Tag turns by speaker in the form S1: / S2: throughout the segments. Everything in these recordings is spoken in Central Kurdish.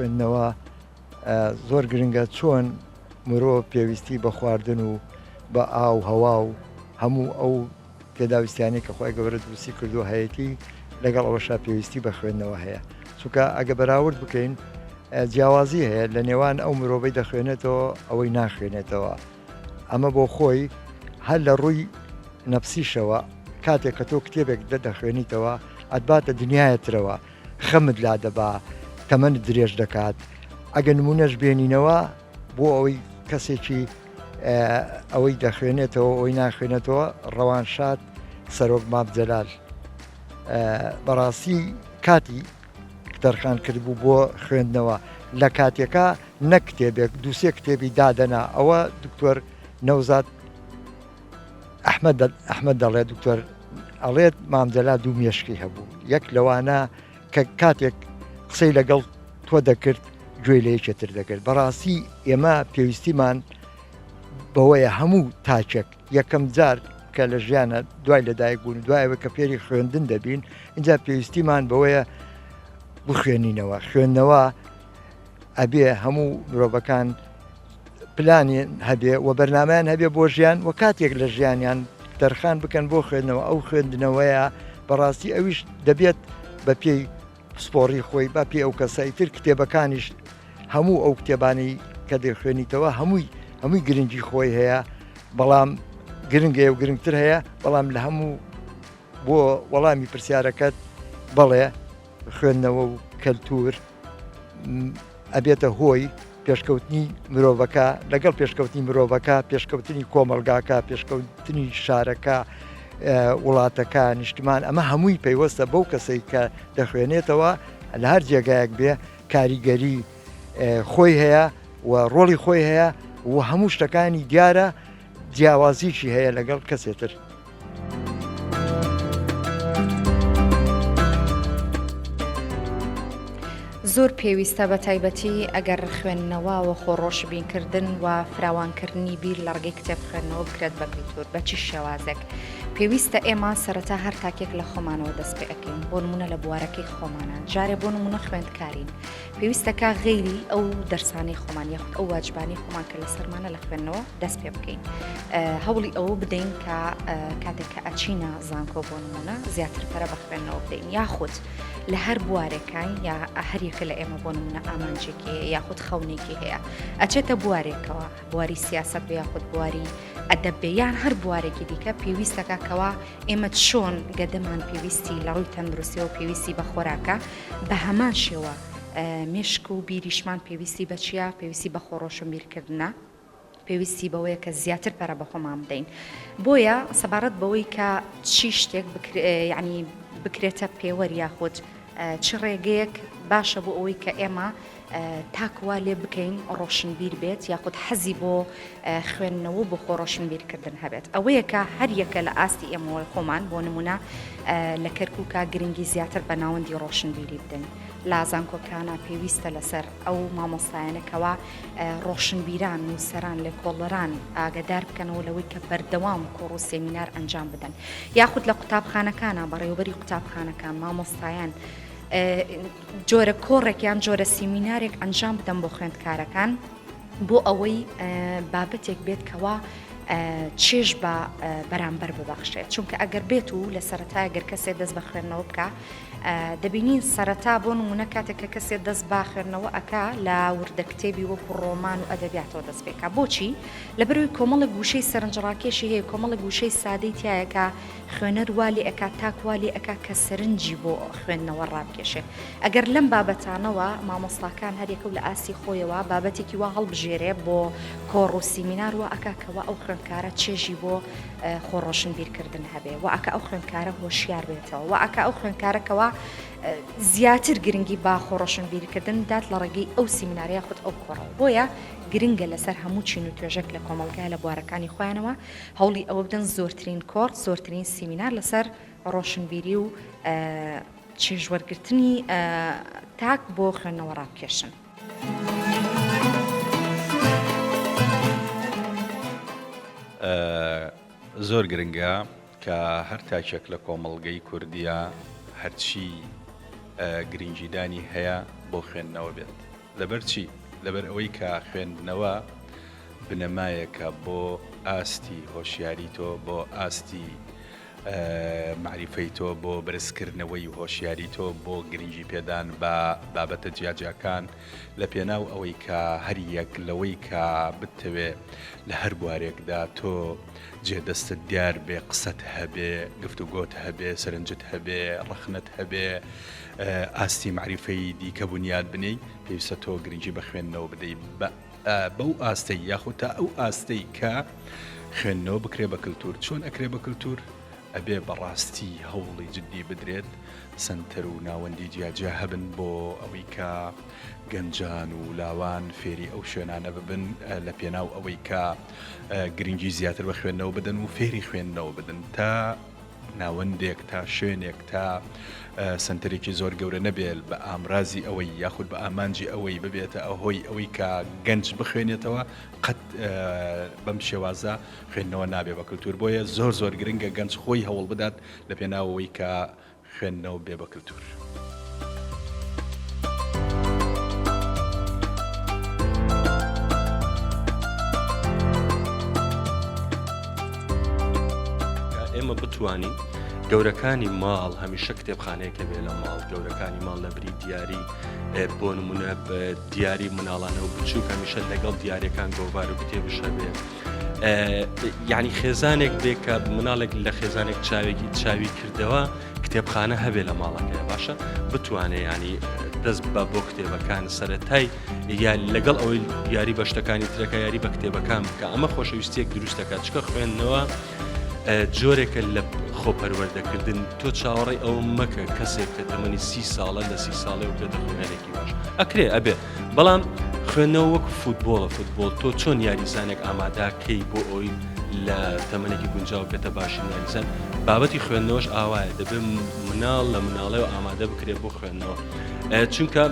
S1: خوێندنەوە زۆر گرنگە چۆن مرۆڤ پێویستی بە خواردن و بە ئاو هەوا و هەموو ئەو پێداویستیانەی کە خوای گەورە دروستی کردووە هەیەتی لەگەڵ ئەوەشا پێویستی بە خوێندنەوە هەیە چونکە ئەگە بەراورد بکەین جیاوازی هەیە لە نێوان ئەو مرۆڤەی دەخوێنێتەوە ئەوەی ناخوێنێتەوە ئەمە بۆ خۆی هەر لە ڕووی نەفسیشەوە کاتێک کە تۆ کتێبێک دەخوێنیتەوە ئەتباتە دنیایەترەوە خەمت لا دەبا تەمەنت درێژ دەکات ئەگە نمونەش بێنینەوە بۆ ئەوەی کەسێکی ئەوەی دەخوێنێتەوە ئەوی ناخوێنێتەوە ڕەوانشاد سەرۆک مام جەلال بەڕاستی کاتی تەرخان کردبوو بۆ خوێندنەوە لە کاتێکا نەک کتێبێک دووسێ کتێبی دادەنا ئەوە دکتۆر نەوزاد ئەحمەد ئەحمەد دەڵێت دکتۆر ئەڵێت مام جەلال دوو مێشکی هەبوو یەک لەوانە کە کاتێک قسەی لەگەڵ تۆ دەکرد گوێی لە یەکێ تر دەگرت بەڕاستی ئێمە پێویستیمان بەوەیە هەموو تاکێک یەکەم جار کە لە ژیانە دوای لەدایک بوون دوایەوە کە فێری خوێندن دەبین اینجا پێویستیمان بەوەیە بخوێنینەوە خوێندنەوە ئەبێ هەموو مرۆڤەکان پلانیان هەبێ و بەرنامەیان هەبێ بۆ ژیان و کاتێک لە ژیانیان تەرخان بکەن بۆ خوێندنەوە ئەو خوێندنەوەیە بەڕاستی ئەویش دەبێت بە پێی پسپۆڕی خۆی بە پێی ئەو کەسە ئیتر کتێبەکانیش هەموو ئەو کتێبانەی کە دەخوێنیتەوە هەمووی هەمووی گرنگی خۆی هەیە بەڵام گرنگەیە و گرنگتر هەیە بەڵام لە هەموو بۆ وەڵامی پرسیارەکەت بەڵێ خوێندنەوە و کەلتور ئەبێتە هۆی پێشکەوتنی مرۆڤەکە لەگەڵ پێشکەوتنی مرۆڤەکە پێشکەوتنی کۆمەلگاکە پێشکەوتنی شارەکە وڵاتەکە نیشتمان ئەمە هەمووی پەیوەستە بەو کەسەی کە دەخوێنێتەوە لە هەر جێگایەک بێ کاریگەری خۆی هەیە و ڕۆڵی خۆی هەیە و هەموو شتەکانی دیارە جیاوازیی هەیە لەگەڵ کەسێتر.
S2: زۆر پێویستە بە تایبەتی ئەگەر خوێندنەوە و خۆ ڕۆشبینکردن و فراوانکردنی بیر لە ڕگەی کتێب خوێندنەوە بکرێت بە کلتور بە چی شێوازێک پێویستە ئێمە سەرەتا هەر تاکێک لە خۆمانەوە دەست پێ ئەەکەین بۆ نمونە لە بوارەکەی خۆمانە جارێ بۆ نمونە خوێندکارین پێویستە کا غەیری ئەو دەرسانەی خۆمان یاخود ئەو واجبانەی خۆمان کە لەسەرمانە لە خوێندنەوە دەست پێ بکەین هەوڵی ئەوە بدەین کە کاتێک کە ئەچینە زانکۆ بۆ نمونە زیاتر پەرە بە خوێندنەوە بدەین یاخود لە هەر بوارێکان یا هەریەکە لە ئێمە بۆ نمونە ئامانجێکی هەیە یاخود خەونێکی هەیە ئەچێتە بوارێکەوە بواری سیاسەت بێ یاخود بواری ئەدەب بێ یان هەر بوارێکی دیکە پێویستەکە کەوا ئێمە چۆن گەدەمان پێویستی لە ڕووی تەندروستیەوە پێویستی بە خۆراکە بە هەمان شێوە مێشک و بیریشمان پێویستی بە چییە؟ پێویستی بە خۆڕۆشنبیرکردنە، پێویستی بەوەیە کە زیاتر پەرە بە خۆمان بدەین. بۆیە سەبارەت بەوەی کە چی شتێک یعنی بکرێتە پێوەر یاخود چ ڕێگەیەک باشە بۆ ئەوەی کە ئێمە تاک وا لێ بکەین ڕۆشنبیر بێت یاخود حەزی بۆ خوێندنەوە بۆ خۆ ڕۆشنبیرکردن هەبێت ئەوەیە کە هەریەکە لە ئاستی ئێمەوە خۆمان بۆ نمونە لە کەرکووکە گرنگی زیاتر بە ناوەندی ڕۆشنبیری بدەین لە زانکۆکانە پێویستە لەسەر ئەو مامۆستایانە کەوا ڕۆشنبیران نووسەران لێکۆڵەران ئاگدار بکەنەوە لەوەی کە بەردەوام کۆڕ و سێمینار ئەنجام بدەن یاخود لە قوتابخانەکانە بەڕێوبەری قوتابخانەکان مامۆستایان جۆرە کۆڕێک یان جۆرە سیمینارێک ئەنجام بدەم بۆ خوێندکارەکان بۆ ئەوەی بابەتێک بێت کەوا چێژ بە بەرامبەر ببەخشێت چونکە ئەگەر بێت و لە سەرەتا گەر کەسێ دەست بە خوێندنەوە بکە دەبینین سەرەتا بۆ نمونە کاتێک کە کەسێ دەست بە خوێندنەوە ئەک لە وردە کتێبی وەکو ڕۆمان و ئەدەبیاتەوە دەست پێکا بۆچی لەبەرەوەی کۆمەڵێک وشەی سەرنجڕاکێشی هەیە کۆمەڵێک وشەی سادەی تایەکە خوێنەر وا لێ ئەکات تاک وا لێ ئەکات کە سەرنجی بۆ خوێندنەوە ڕابکێشێ. ئەگەر لەم بابەتانەوە مامۆستاکان هەریەکە و لە ئاستی خۆیەوە بابەتێکی وا هەڵبژێرێ بۆ کۆڕ و سیمینار وا ئەکا کە وا ئەو خوێندکارە چێژی بۆ خۆ ڕۆشنبیرکردن هەبێ وا ئەکا ئەو خوێندکارە هۆشیار بێتەوە وا ئەکا ئەو خوێندکارە کەوا زیاتر گرنگی بە خۆ ڕۆشنبیرکردن بدات لە ڕێگەی ئەو سیمینارە یاخود ئەو کۆڕەوە. بۆیە گرنگە لەسەر هەموو چین و توێژێک لە کۆمەڵگا لە بوارەکانی خۆیانەوە هەوڵی ئەوە بدەن زۆرترین کۆڕ، زۆرترین سیمینار لەسەر ڕۆشنبیری و چێژوەرگرتنی تاک بۆ خوێندنەوە ڕابکێشن.
S3: زۆر گرنگە کە هەر تاکێک لە کۆمەڵگەی کوردیە هەرچی گرنگیدانی هەیە بۆ خوێندنەوە بێت. لەبەر چی؟ لەبەر ئەوەی کە خوێندنەوە بنەمایەکە بۆ ئاستی هۆشیاری تۆ، بۆ ئاستی مەعریفەی تۆ، بۆ بەرزکردنەوەی هۆشیاری تۆ، بۆ گرنگی پێدان بە بابەتە جیاجیاکان، لە پێناو ئەوەی کە هەر یەک لەوەی کە بتەوێ لە هەر بوارێکدا تۆ جێ دەستت دیار بێ، قسەت هەبێ، گفتوگۆت هەبێ، سەرنجت هەبێ، ڕەخنەت هەبێ، ئاستی مەعریفەی دیکە بونیاد بنێی، پێویستە تۆ گرنگی بە خوێندنەوە بدەی بە بەو ئاستەی یاخود تا ئەو ئاستەی کە خوێندنەوە بکرێ بە کلتور. چۆن ئەکرێ بە کلتور؟ ئەبێ بەڕاستی هەوڵی جدی بدرێت سەنتەر و ناوەندی جیاجیا هەبن بۆ ئەوەی کە گەنجان و لاوان فێری ئەو شوێنانە ببن لە پێناو ئەوەی کە گرنگی زیاتر بە خوێندنەوە بدەن و فێری خوێندنەوە بدەن تا ناوەندێک تا شوێنێک تا سەنتەرێکی زۆر گەورە نەبێت بە ئامرازی ئەوەی یاخود بە ئامانجی ئەوەی ببێتە ئەهۆی ئەوەی کە گەنج بخوێنێتەوە قەت بەم شێوازە خوێندنەوە نابێ بە کلتور بۆیە زۆر زۆر گرنگە گەنج خۆی هەوڵ بدات لە پێناوەوەی کە خوێندنەوە بێ بە کلتور.
S4: ئێمە بتوانین گەورەکانی ماڵ هەمیشە کتێبخانەیەک هەبێ لە ماڵ گەورەکانی ماڵ لە بری دیاری بۆ نمونە دیاری مناڵانە و بچووک هەمیشە لەگەڵ دیارەکان گۆڤار و کتێبش هەبێ یعنی خێزانێک بێ کە مناڵێک لە خێزانێک چاوێکی چاوی کردەوە کتێبخانە هەبێ لە ماڵەکەی باشە بتوانێ ینی دەست بە بۆ کتێبەکان سەتای یا لەگەڵ ئەوەی یاری بە شتەکانی ترەکە یاری بە کتێبەکان بکە ئەمە خۆشەویستیەک دروستەکە چکە خوێندنەوە جۆرێکە لە خۆپەروەردەکردن تۆ چاوەڕێی ئەوە مەکە کەسێک کە تەمەنی سی ساڵە لە سی ساڵێ و بێتە خوێنەرێکی باش ئەکرێ ئەبێ بەڵام خوێندنەوە وەکو فوتبۆڵە فوتبۆڵ تۆ چۆن یاریزانێک ئاماداکەی بۆ ئەوی لە تەمەنێکی گونجاو بێتە باشی یاریزان بابەتی خوێندنەوەش ئاوایە دەبێت مناڵ لە مناڵەوە ئامادە بکرێت بۆ خوێندنەوە چونکە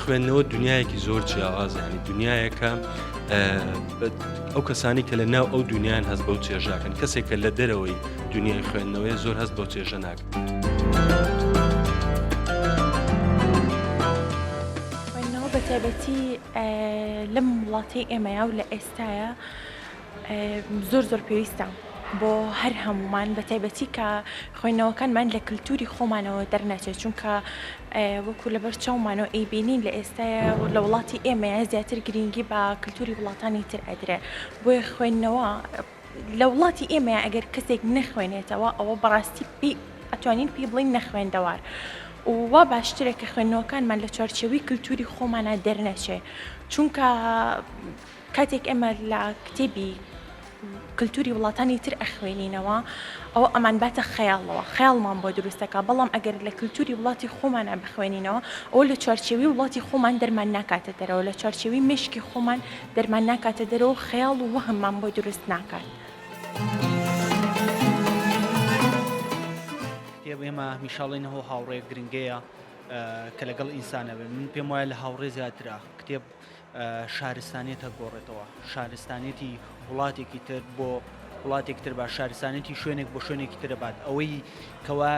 S4: خوێندنەوە دنیایەکی زۆر جیاواز ینی دنیایەکە ئەو کەسانی کە لە ناو ئەو دنیان هەست بەو چێژاکەن کەسێک کە لە دەرەوەی دنیای خوێندنەوەی زۆر هەست بەو چێژە ناکە.
S5: خوێندنەوە بە تایبەتی لەم وڵاتەی ئێمەیا و لە ئێستایا زۆر زۆر پێویستە بۆ هەر هەموومان بە تایبەتی کە خوێندنەوەکانمان لە کلتوری خۆمانەوە دەرناچێت چونکە وەکو لەبەر چاومانەوە ئەیبینین لە ئێستایا لە وڵاتی ئێمەیا زیاتر گرینگی بە کلتوری وڵاتانی تر ئەدرێ بۆیە خوێندنەوە لە وڵاتی ئێمەیا ئەگەر کەسێک نەخوێنێتەوە ئەوە بەڕاستی پێی ئەتوانین پێی بڵێین نەخوێندەوار و وا باشترە کە خوێندنەوەکانمان لە چوارچێوەی کلتوری خۆمانا دەرنەچێ چونکە کاتێک ئێمە لە کتێبی کلتوری وڵاتانی تر ئەخوێنینەوە ئەوە ئەمانباتە خەیاڵەوە خەیاڵمان بۆ دروست دەکا بەڵام ئەگەر لە کلتوری وڵاتی خۆمانا بخوێنینەوە ئەوە لە چوارچێوەی وڵاتی خۆمان دەرمان ناکاتە دەرەوە لە چوارچێوەی مێشکی خۆمان دەرمان ناکاتە دەرەوە و خەیاڵ و وەهممان بۆ دروست ناکات.
S6: کتێب ئێمە هەمیشە ئەڵێین ئەو هاوڕێ گرنگەیە کە لەگەڵ ئینسانە بێ من پێم وایە لە هاوڕێ زیاترە کتێب شارستانیەت ئەگۆڕێتەوە، شارستانیەتی وڵاتێکی تر بۆ وڵاتێکی تر بات، شارستانیەتی شوێنێک بۆ شوێنێکی تر بات، ئەوەی کەوا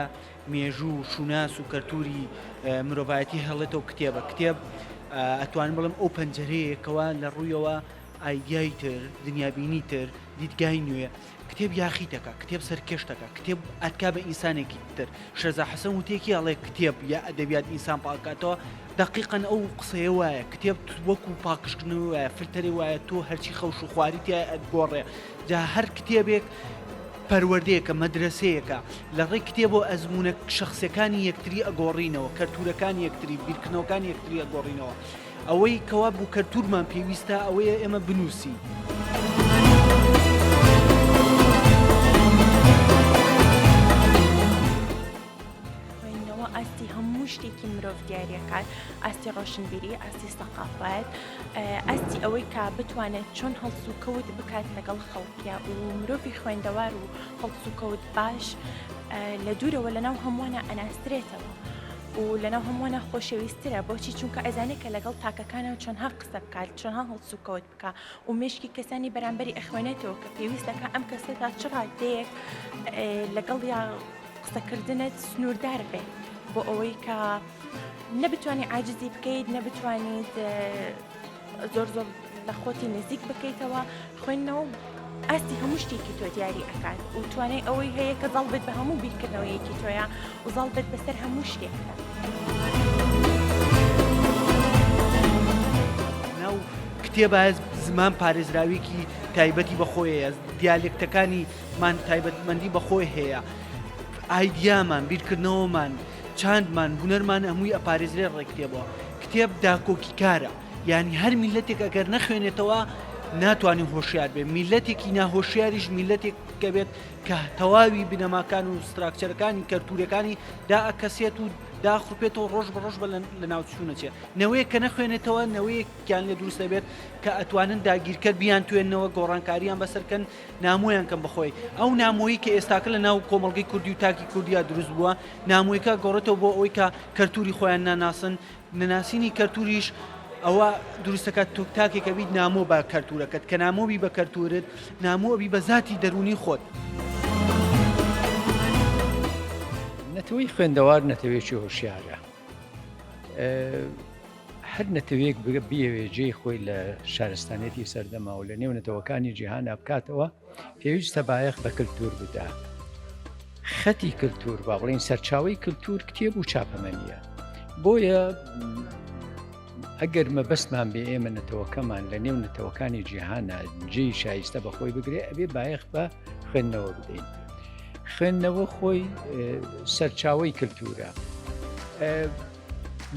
S6: مێژوو و شوناس و کەلتوری مرۆڤایەتی هێڵێتەوە کتێبە، کتێب ئەتوانم بڵێم ئەو پەنجەرەیە کەوا لە ڕوویەوە ئایدیای تر، دنیابینی تر، دیدگای نوێ، کتێب یاخیت ئەکا، کتێب سەرکێشت ئەکا، کتێب ئەتکا بە ئینسانێکی تر. شێرزا حەسەن وتێکی ئەڵێ کتێب یا ئەدەبیات ئینسان پاکاتەوە، دەقیقەن ئەو قسەیە وایە، کتێب وەکو پاکژکردنەوەی وایە، فلتەرێ وایە تۆ هەرچی خەوش و خواری تیایە ئەتگۆڕێ. جا هەر کتێبێک پەروەردەیەکە، مەدرەسەیەکە، لە ڕێی کتێبەوە ئەزموونە شەخسیەکانی یەکتری ئەگۆڕینەوە، کەلتوورەکانی یەکتری، بیرکردنەوەکانی یەکتری ئەگۆڕینەوە. ئەوەی کەوا بو کەلتورمان پێویستە ئەوەیە ئێمە بنووسین.
S5: خوێندنەوە ئاستی هەموو شتێکی مرۆڤ دیاریەکات، ئاستی ڕۆشنبیری، ئاستی سەقافەت، ئاستی ئەوەی کە بتوانێت چۆن هەڵسوکەوت بکات لەگەڵ خەڵکیا و مرۆڤی خوێندەوار و هەڵسوکەوت باش لە دوورەوە لەناو هەمووانە ئەناسرێتەوە. و لەناو هەمووانە خۆشەویسترە بۆچی چونکە ئەزانێ کە لەگەڵ تاکەکانە چۆنها قسە بکات چۆنها هەڵسوکەوت بکا و مێشکی کەسانی بەرامبەری ئەخوێنێتەوە کە پێویست دەکا ئەم کەسە تا چ ڕادەیەک لەگەڵیا قسەکردنت سنووردار بێ بۆ ئەوەی کە. نە بتوانی عاجزی بکەیت نە بتوانیت زۆر زۆر لە خۆتی نزیک بکەیتەوە خوێندنەوە ئاستی هەموو شتێکی تۆ دیاری ئەکات و توانای ئەوەی هەیە کە زاڵ بێت بە هەموو بیرکردنەوەیەکی تۆیە و زاڵ بێت بەسەر هەموو شتێکدا.
S6: ناو کتێبە زمان پارێزراویکی تایبەتی بەخۆی هەیە دیالێکتەکانی مان تایبەتمەندی بەخۆی هەیە ئایدیامان بیرکردنەوەمان چاندمان هونەرمان هەمووی ئەپارێزرێ ڕێ کتێبەوە کتێب داکۆکیکارە یانی هەر میللەتێک ئەگەر نەخوێنێتەوە ناتوانێت هۆشیار بێت میللەتێکی ناهۆشیاریش میللەتێک بێت کە تەواوی بنەماکان و structure ەکانی کەلتورەکانی دائەکەسێت و داخورپێتەوە ڕۆژ بە ڕۆژ بە لە ناوچوونەچێ نەوەیەک کە نەخوێنێتەوە نەوەیەکیان لێ دروست دەبێت کە ئەتوانن داگیرکەر بیان توێنەوە گۆڕانکاریان بەسەرکەن نامۆیان کەم بەخۆی ئەو نامۆیی کە ئێستاکە لە ناو کۆمەڵگەی کوردی و تاکی کوردیا دروست بووە نامۆیەکە گۆڕێتەوە بۆ ئەوەی کە کەلتوری خۆیان ناناسن نەناسینی کەلتوریش ئەوە دروست دەکات تۆ تاکێک ئەبیت نامۆ بە کەلتورەکەت کە نامۆ بی بە کەلتورت نامۆ ئەبی بە زاتی دەروونی خۆت.
S7: نەتەوەی خوێندەوار نەتەوەیەکی هۆشیارە. هەر نەتەوەیەک بیەوێ جێی خۆی لە شارستانیەتی سەردەما و لە نێو نەتەوەکانی جیهانا بکاتەوە پێویستە بایەخ بە کللتور بدا. خەتی کللتور با بڵین سەرچاوی کللتور کتێب و چاپەمەنیە. بۆیە ئەگەر مەبەستمان بێ ئێمە نەتەوەکەمان لە نێو نەتەوەکانی جیهانە جێی شایستە بەخۆی بگرێ ئەبێ بایەخ بە خوێندنەوە بدەین. خوێندنەوە خۆی سەرچاوی کللتورە.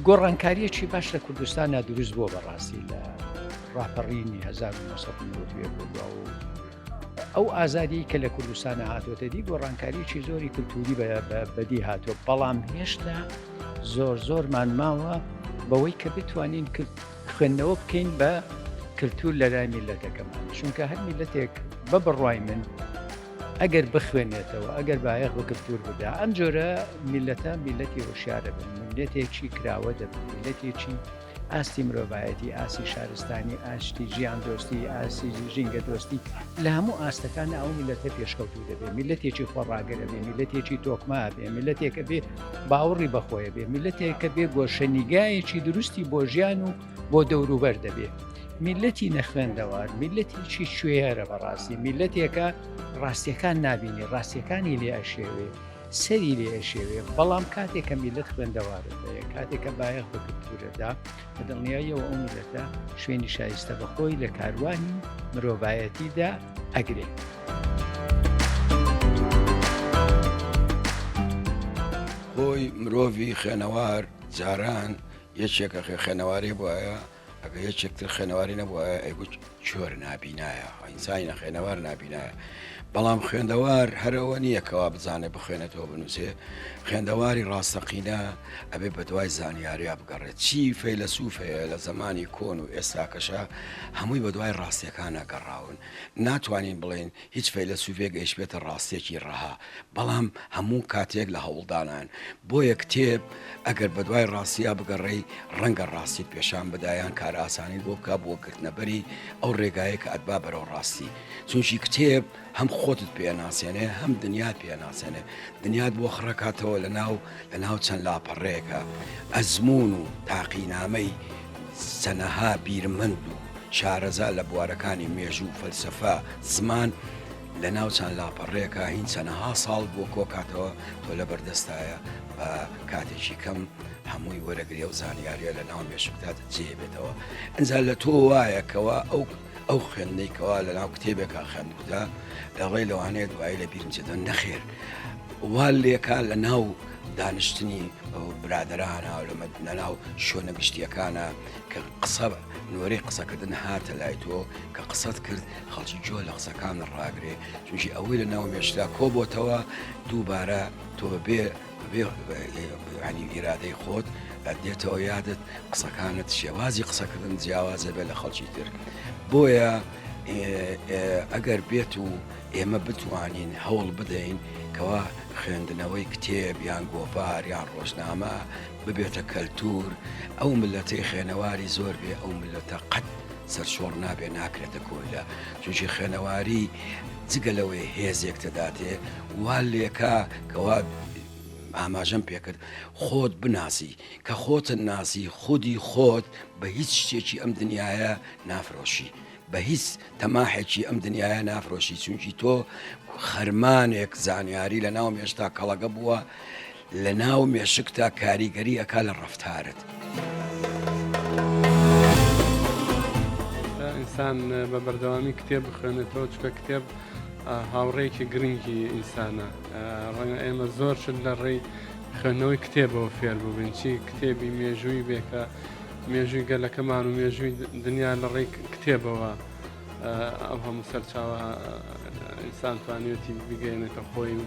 S7: گۆڕانکارییەکی باش لە کوردستاندا دروست بووە بەڕاستی لە ڕاپەڕینی 1991 بۆ دواوە و ئەو ئازادیی کە لە کوردستانە هاتووەتە دی گۆڕانکاریی زۆری کللتوری بەدی هاتووە بەڵام هێشتا زۆر زۆرمان ماوە بەوەی کە بتوانین خوێندنەوە بکەین بە کللتور لە لای میلەتەکەمان چونکە هەر میلەتێک بە بڕوای من ئەگەر بخوێنێتەوە، ئەگەر بایەخ بە کلتور بدا، ئەم جۆرە میللەتە میللەتی هۆشیارە بن، میللەتێکی کراوە دەبن، میللەتێکی ئاستی مرۆڤایەتی، ئاستی شارستانی، ئاشتی ژیان دۆستی، ئاستی ژینگە دۆستی لە هەموو ئاستەکان ئەو میللەتە پێشکەوتوو دەبێ، میللەتێکی خۆڕاگرە بێ، میللەتێکی تۆکمە بێ، میللەتێکە بێ باوەڕی بەخۆیە بێ، میللەتێکە بێ گۆشەنیگایەکی دروستی بۆ ژیان و بۆ دەوروبەر دەبێ. میللەتی نەخوێندەوار میللەتێکی کوێرە بەڕاستی میللەتێکە ڕاستیەکان نابینی ڕاستیەکانی لێ ئەشێوێ سەری لێ ئەشێوێ بەڵام کاتێک کە میللەت خوێندەوارت هەیە کاتێک کە بایەخ بە کلتورەدا بە دڵنیاییەوە ئەو میللەتە شوێنی شایستە بەخۆی لە کاروانی مرۆڤایەتیدا ئەگرێ.
S8: خۆی مرۆڤی خوێنەوار جاران یەکێکە خوێنەواری بوایە ئەگەر یەکێک تر خوێنەواری نەبوایە ئەیگوت کۆر نابینایە ئینسانی نەخوێنەوار نابینایە بەڵام خوێندەوار هەرەوە نییە کەوا بزانێ بخوێنێتەوە بنووسێ خوێندەواری ڕاستەقینە ئەبێ بە دوای زانیاریا بگەڕێت چی فەیلەسوف هەیە لە زمانی کۆن و ئێستاکەشە هەمووی بە دوای ڕاستیەکانە گەڕاون ناتوانین بڵێین هیچ فەیلەسوفێک گەیشتبێتە ڕاستیەکی ڕەها، بەڵام هەموو کاتێک لە هەوڵدانان. بۆیە کتێب ئەگەر بەدوای ڕاستیا بگەڕێی ڕەنگە ڕاستیت پێشان بدا یان کارئاسانیت بۆ بکا بۆ گرتنەبەری ئەو ڕێگایەی کە ئەتبا بەرەو ڕاستی. چونکی کتێب هەم خۆتت پێ ئەناسێنێ هەم دنیات پێ ئەناسێنێ. دنیات بۆ خڕەکاتەوە لەناو لەناو چەند لاپەڕەیەکا. ئەزموون و تاقینامەی چەنەها بیرمەند و شارەزا لە بوارەکانی مێژوو، فەلسەفە، زمان لە ناو چەند لاپەڕەیەکا هین چەنەها ساڵ بۆ کۆکاتەوە تۆ لە بەردەستایە بە کاتێکی کەم هەمووی وەرەگرێ و زانیاریە لە ناو مێشکتا جێ بێتەوە ئینجا لە تۆ وایە کەوا ئەو ئەو خوێندنەی کەوا لە ناو کتێبێکا خوێندوتە دەڵێ لەوانەیە دوایی لە بیرم چێتەوە نەخێر وا لێکا لە ناو دانیشتنی برادەرانە لە ناو شوێنە گشتیەکانە کە قسە نۆرەی قسەکردن هاتە لای تۆ کە قسەت کرد خەڵکی گوێ لە قسەکان ڕاگرێ چونکی ئەوەی لە ناو مێشکدا کۆبۆتەوە دووبارە تۆ بەبێ بەبێ ینی ئیرادەی خۆت دێتەوە یادت قسەکانت شێوازی قسەکردن جیاوازە بێت لە خەڵکی تر بۆیە ئەگەر بێت و ئێمە بتوانین هەوڵ بدەین کەوا خوێندنەوەی کتێب یان گۆڤار یان ڕۆژنامە ببێتە کەلتور، ئەو مللەتەی خوێنەواری زۆر بێ ئەو مللەتە قەت سەرشۆڕ نابێ ناکرێتە کۆیلە، چونکی خوێنەواری جگە لەوەی هێزێک تەداتێ وا لێکا کەوا. ئاماژەم پێکرد خۆت بناسی کە خۆتن ناسی خودی خۆت بە هیچ شتێکی ئەم دنیاە نافرۆشی بە هیچ تەماحێکی ئەم دنیاە نافرۆشی چونکی تۆ خەرمانێک زانیاری لە ناو مێشتا کەڵەگە بووە لە ناو مێشکتا کاریگەری ئەکا لە ڕەفتارت.
S9: ئینسان بە بەردەوامی کتێب بخوێنێتەوە چونکە کتێب هاوڕێیەکی گرنگی ئینسانە ڕەنگە ئێمە زۆر شت لە ڕێی خوێندنەوەی کتێبەوە فێر بووبین چی کتێبی مێژووی بێ کە مێژووی گەلەکەمان و مێژووی دنیا لە ڕێی کتێبەوە ئەو هەموو سەرچاوە ئینسان توانیوەتی بگەێنێتە خۆی و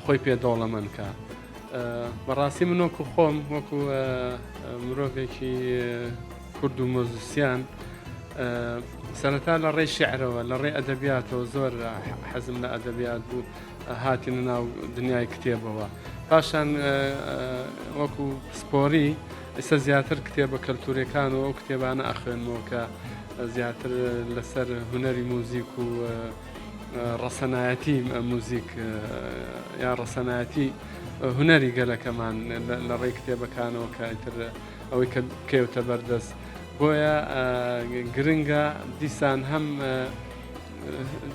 S9: خۆی پێ دەوڵەمەند کا. بەڕاستی من وەکو خۆم وەکو مرۆڤێکی کورد و مۆزیسیان سەرەتا لە ڕێی شعرەوە لە ڕێی ئەدەبیاتەوە زۆر حەزم لە ئەدەبیات بوو هاتینە ناو دنیای کتێبەوە پاشان وەکو پسپۆری ئێستا زیاتر کتێبە کەلتورەکان و ئەو کتێبانە ئەخوێنمەوە کە زیاتر لەسەر هونەری موزیک و ڕەسەنایەتی موزیک یان ڕەسەنایەتی هونەری گەلەکەمان لە ڕێی کتێبەکانەوە کە ئیتر ئەوەی کە بکەوتە بەردەست بۆیە گرنگە دیسان هەم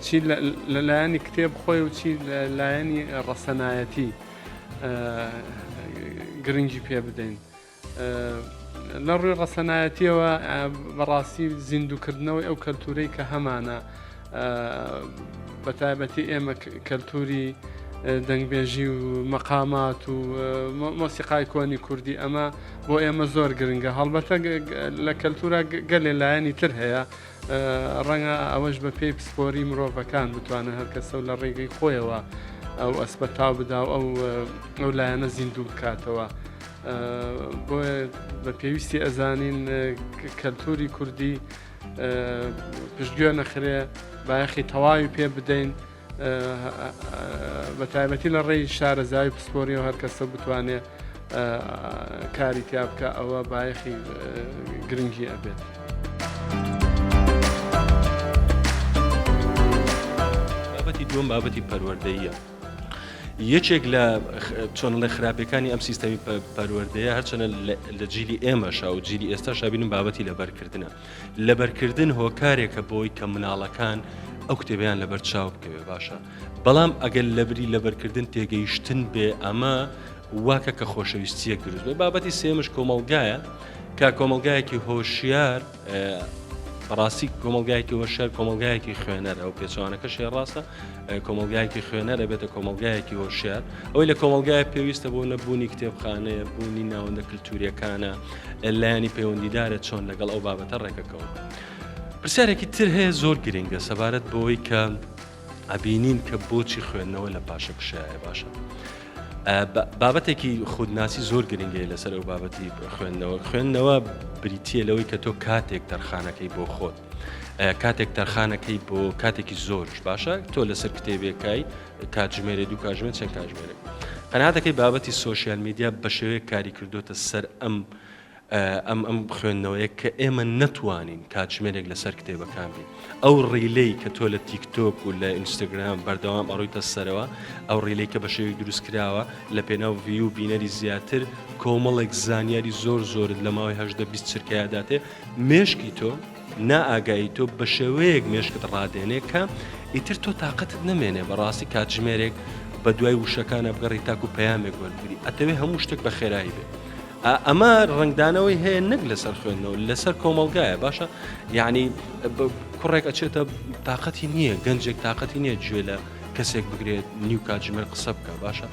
S9: چی لە لایەنی کتێب خۆی و چی لە لایەنی ڕەسەنایەتی گرنگی پێ بدەین. لە ڕووی ڕەسەنایەتیەوە بەڕاستی زیندووکردنەوەی ئەو کەلتورەی کە هەمانە بە تایبەتی ئێمە کەلتوری دەنگبێژی و مەقامات و مۆسیقای کۆنی کوردی ئەمە بۆ ئێمە زۆر گرنگە هەڵبەتە لە کەلتورە گەلێ لایەنی تر هەیە ڕەنگە ئەوەش بە پێی پسپۆری مرۆڤەکان بتوانن هەر کەسە و لە ڕێگەی خۆیەوە ئەو ئەسپە تاو بدا و ئەو ئەو لایەنە زیندوو بکاتەوە. بۆیە بە پێویستی ئەزانین کەلتوری کوردی پشتگوێ نەخرێ بایەخی تەواوی پێ بدەین بە تایبەتی لە ڕێی شارەزاوی پسپۆری و هەرکەسە بتوانێت کاری تیا بکە ئەوە بایەخی گرنگی ئەبێت.
S4: بابەتی دووەم بابەتی پەروەردەییە. یەکێک لە چۆنڵێ خراپەکانی ئەم سیستەمی پەروەردەیە هەرچەنە لە جیلی ئێمەشا و جیلی ئێستا شابینم بابەتی لەبەرکردنە لەبەرکردن هۆکارێکە بۆی کە مناڵەکان ئەو کتێبیان لەبەر چاو بکەوێ باشە بەڵام ئەگەر لەبری لەبەرکردن تێگەیشتن بێ ئەمە واکە کە خۆشەویستیەک دروست بێ بابەتی سێمش کۆمەڵگایە کە کۆمەڵگایەکی هۆشیار بەڕاستی کۆمەڵگایەکی هۆشیار کۆمەڵگایەکی خوێنەر ئەو پێچوانەکەش ڕاستە کۆمەڵگایەکی خوێنەر ئەبێتە کۆمەڵگایەکی هۆشیار ئەوەی لە کۆمەڵگای پێویستە بۆ نەبوونی کتێبخانەیە بوونی ناوەندە کللتوریەکانە لایەنی پەیوەندیدارە چۆن لەگەڵ ئەو بابەتە ڕێکەکەون پرسیارێکی تر هەیە زۆر گرنگە سەبارەت بەوەی کە ئەبینین کە بۆچی خوێندنەوە لە پاشەکشایە باشە بابەتێکی خودناسی زۆر گرنگەیە لەسەر ئەو بابەتی خوێندنەوە خوێندنەوە بریتە لەوەی کە تۆ کاتێک تەرخانەکەی بۆ خۆت کاتێک تەرخانەکەی بۆ کاتێکی زۆرش باشە تۆ لەسەر کتێبێکای کاتژمێرێ دوو کاتژمێر چەند کاتژمێرێک قەناتەکەی بابەتی سۆشیال میدیا بە شێوەیەک کاری کردوتە سەر ئەم ئەم ئەم خوێندنەوەیە کە ئێمە نەتوانین کاتژمێرێک لەسەر کتێبەکان بین ئەو reel ەی کە تۆ لە تیکتۆک و لە ئینستاگرام بەردەوام ئەڕۆیتە سەرەوە ئەو reel ەی کە بە شێوەیەک دروست کراوە لە پێناو view و بینەری زیاتر کۆمەڵێک زانیاری زۆر زۆرت لە ماوەی هەژدە 20 چرکەیا داتێ مێشکی تۆ نائاگایی تۆ بە شێوەیەک مێشکت ڕادێنێ کە ئیتر تۆ تاقەتت نەمێنێ بەڕاستی کاتژمێرێک بە دوای وشەکانە بگەڕی تاکو پەیامێک وەربگری ئەتەوێ هەموو شتێک بە خێرایی بێ ئەمە ڕەنگدانەوەی هەیە نەک لەسەر خوێندنەوە لەسەر کۆمەڵگایە باشە یعنی کوڕێک ئەچێتە تااقەتی نییە گەنجێک تااقەتی نییە گوێ لە کەسێک بگرێت نیو کاتژمێر قسە بکە باشە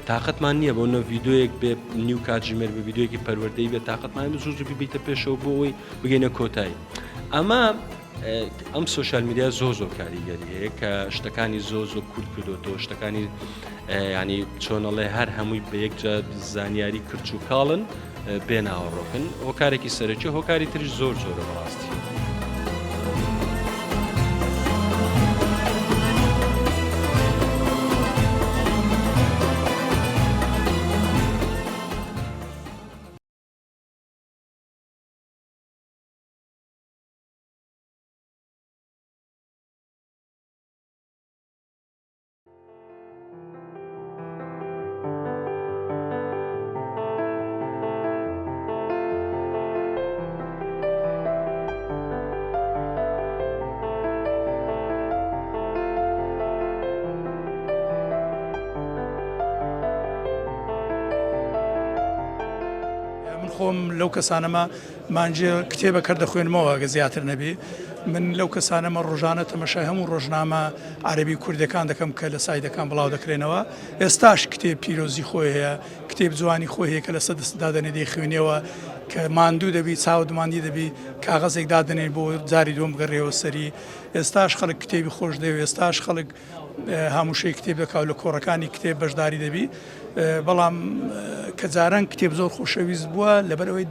S4: تااقەتمان نییە بۆ نە ڤیددیوەک بێ نیو کاتژمێر بە ڤیددیوەکی پەروەردەی بێ تااقەتمان زوو زوو بیتە پێشەوە بۆ ئەوەی بگەینە کۆتایی ئەمە ئەم سۆشیال میدیا زۆر زۆر کاریگەری هەیە کە شتەکانی زۆر زۆر کورت کردوەوە شتەکانی ینی چۆنەڵێ هەر هەمووی بە یەکجا زانیاری کرچ و کاڵن بێ ناوەڕۆکن هۆکارێکی سەرەکی هۆکاری تریش زۆر زۆرە بەڕاستی.
S10: خۆم لەو کەسانەمە مانجێ کتێبە کەر دەخوێنمەوە گە زیاتر نەبی من لەو کەسانەمە ڕۆژانە تەمەشای هەموو ڕۆژنامە عەرەبی کوردەکان دەکەم کە لە سایدەکان بڵاو دەکرێنەوە ئێستاش کتێب پیرۆزی خۆی هەیە کتێب جوانی خۆی هەیە کە لەسەر دەست دادەنێ دەیخوێنیەوە کە ماندوو دەبی چاوت ماندی دەبی کاغەزێک دادەنێ بۆ جاری دووەم بگەڕێەوە سەری ئێستاش خەڵک کتێبی خۆش دەوێ ئێستاش خەڵک هاموشەی کتێب دەکا و لە کۆڕەکانی کتێب بەشداری دەبی بەڵام کە جاران کتێب زۆر خۆشەویست بووە لەبەرئەوەی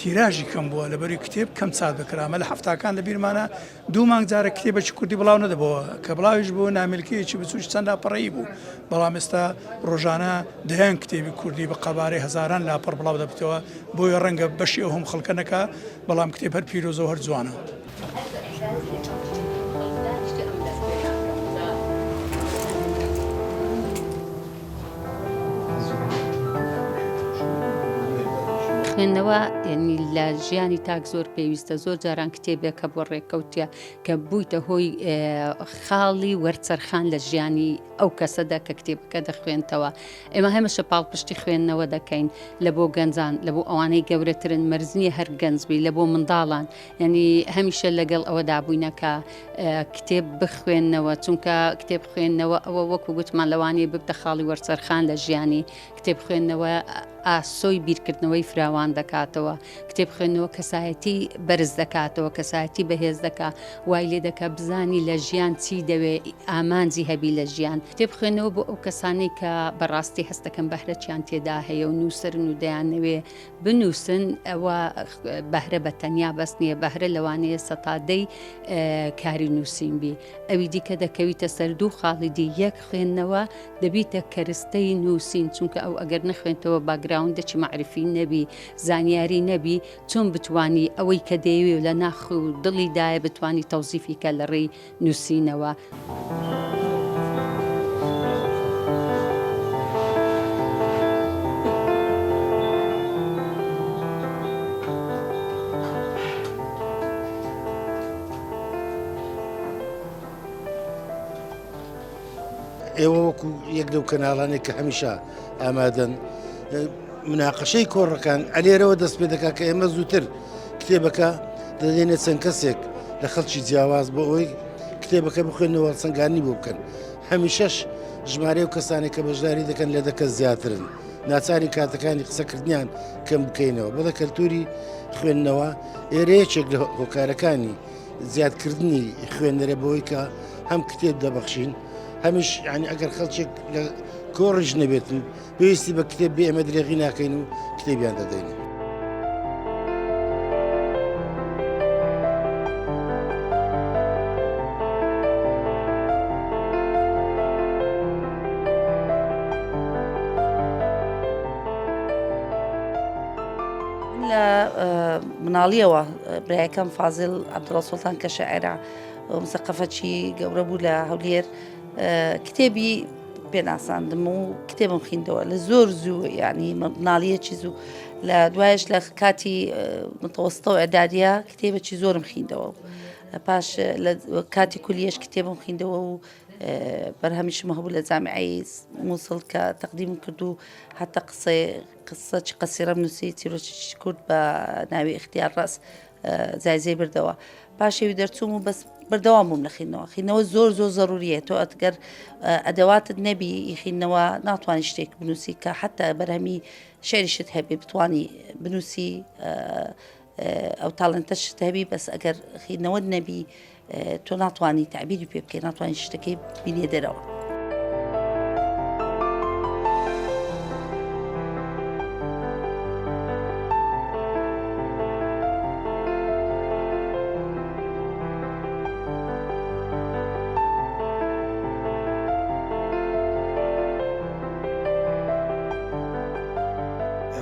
S10: تیراژی کەم بووە لەبەری کتێب کەم چاپ دەکرا ئەمە لە حەفتاکان لە بیرمانە دوو مانگ جارە کتێبێکی کوردی بڵاو نەدەبەوە کە بڵاویش بوو نامیلکەیەکی بچووکی چەند لاپەڕەیی بوو بەڵام ئێستا ڕۆژانە دەیان کتێبی کوردی بە قەبارەی هەزاران لاپەڕ بڵاو دەبتەوە بۆیە ڕەنگە بەشی ئەو هەموو خەڵکە نەکا بەڵام کتێب هەر پیرۆزە و هەر جوانە.
S11: خوێندنەوە یعنی لە ژیانی تاک زۆر پێویستە زۆر جاران کتێبێک هەبووە ڕێککەوتە کە بوویتە هۆی خاڵی وەرچەرخان لە ژیانی ئەو کەسەدا کە کتێبەکە دەخوێنتەوە ئێمە هەمەشە پاڵپشتی خوێندنەوە دەکەین لە بۆ گەنجان لە بۆ ئەوانەی گەورەترن مەرزنیە هەر گەنج بی لە بۆ منداڵان یعنی هەمیشە لەگەڵ ئەوەدا بووینە کە کتێب بخوێننەوە چونکە کتێب خوێندنەوە ئەوە وەکو گوتمان لەوانەیە ببتە خاڵی وەرچەرخان لە ژیانی کتێب خوێندنەوە ئاسۆی بیرکردنەوەی فراوان دەکاتەوە کتێب خوێندنەوە کەسایەتی بەرز دەکاتەوە کەسایەتی بەهێز دەکا وای لێ دەکا بزانی لە ژیان چی دەوێ ئامانجی هەبی لە ژیان کتێب خوێندنەوە بۆ ئەو کەسانەی کە بەڕاستی هەستەکەن بەهرەچیان تێدا هەیە و نووسەرن و دەیانەوێ بنووسن ئەوە بەهرە بە تەنیا بەس نییە بەهرە لەوانەیە سەتادەی کاری نووسین بی ئەوی دیکە دەکەویتە سەر دوو خاڵی دی یەک خوێندنەوە دەبیتە کەرستەی نووسین چونکە ئەو ئەگەر نەخوێنتەوە background ێکی مەعریفی نەبی زانیاری نەبی چۆن بتوانی ئەوەی کە دەیەوێ و لە ناخ و دڵی دایە بتوانی تەوزیفی کە لە ڕێی نووسینەوە.
S12: ئێوە وەکو یەک لەو کەناڵانێک کە هەمیشە ئامادەن مناقەشەی کۆڕەکان ئەلێرەوە دەست پێ دەکات کە ئێمە زووتر کتێبەکە دەدەینە چەند کەسێک لە خەڵکی جیاواز بۆ ئەوەی کتێبەکە بخوێنەوە سنگانی بۆ بکەن هەمیشەش ژمارە و کەسانێک کە بەشداری دەکەن لە دەکە زیاترن ناچاری کاتەکانی قسەکردنیان کەم بکەینەوە بەڵێ کەلتوری خوێندنەوە ئێرە یەکێک لە هۆکارەکانی زیادکردنی خوێنەرە بۆی کە هەم کتێب دەبەخشین هەمیش ینی ئەگەر خەڵکێک لە کۆڕیش نەبێتن پێویستی بە کتێب بێ ئێمە درێغی ناکەین و کتێبیان دەدەین.
S13: لە مناڵیەوە برایەکەم فازیل عەبدوڵا سوڵتان کە شاعێرە مسەقەفەکی گەورە بوو لە هەولێر کتێبی پێناساندم و کتێبم خیندەوە لە زۆر زوو ینی مناڵیەکی زوو لە دوایش لە کاتی متەوەستە و ئەدادە کتێبێکی زۆرم خیندەوە پاش لە کاتی کولیەش کتێبم خیندەوە و بەرهەمیشم هەبوو لە جامیعەی مووسڵ کە تەقدیم کرد و حتا قسەی قسەی قەسیرەم نووسی چیرۆکی کورد بە ناوی اختیار ڕاست جایزەی بردەوە پاشێوی دەرچووم و بەس بەردەوام بووم لە خینەوە خینەوە زۆر زۆر زەروریە تۆ ئەتگەر ئەدەواتت نەبی خینەوە ناتوانانی شتێک بنووسی کە حتا بەرهەمی شعریشت هەبێ بتانی بنووسی ئەو talent ەشت هەبی بەس ئەگەر خینەوەت نەبی تۆ ناتوانی تەعبیری پێ بکەی ناتوانانی شتەکەی بینێ دەرەوە.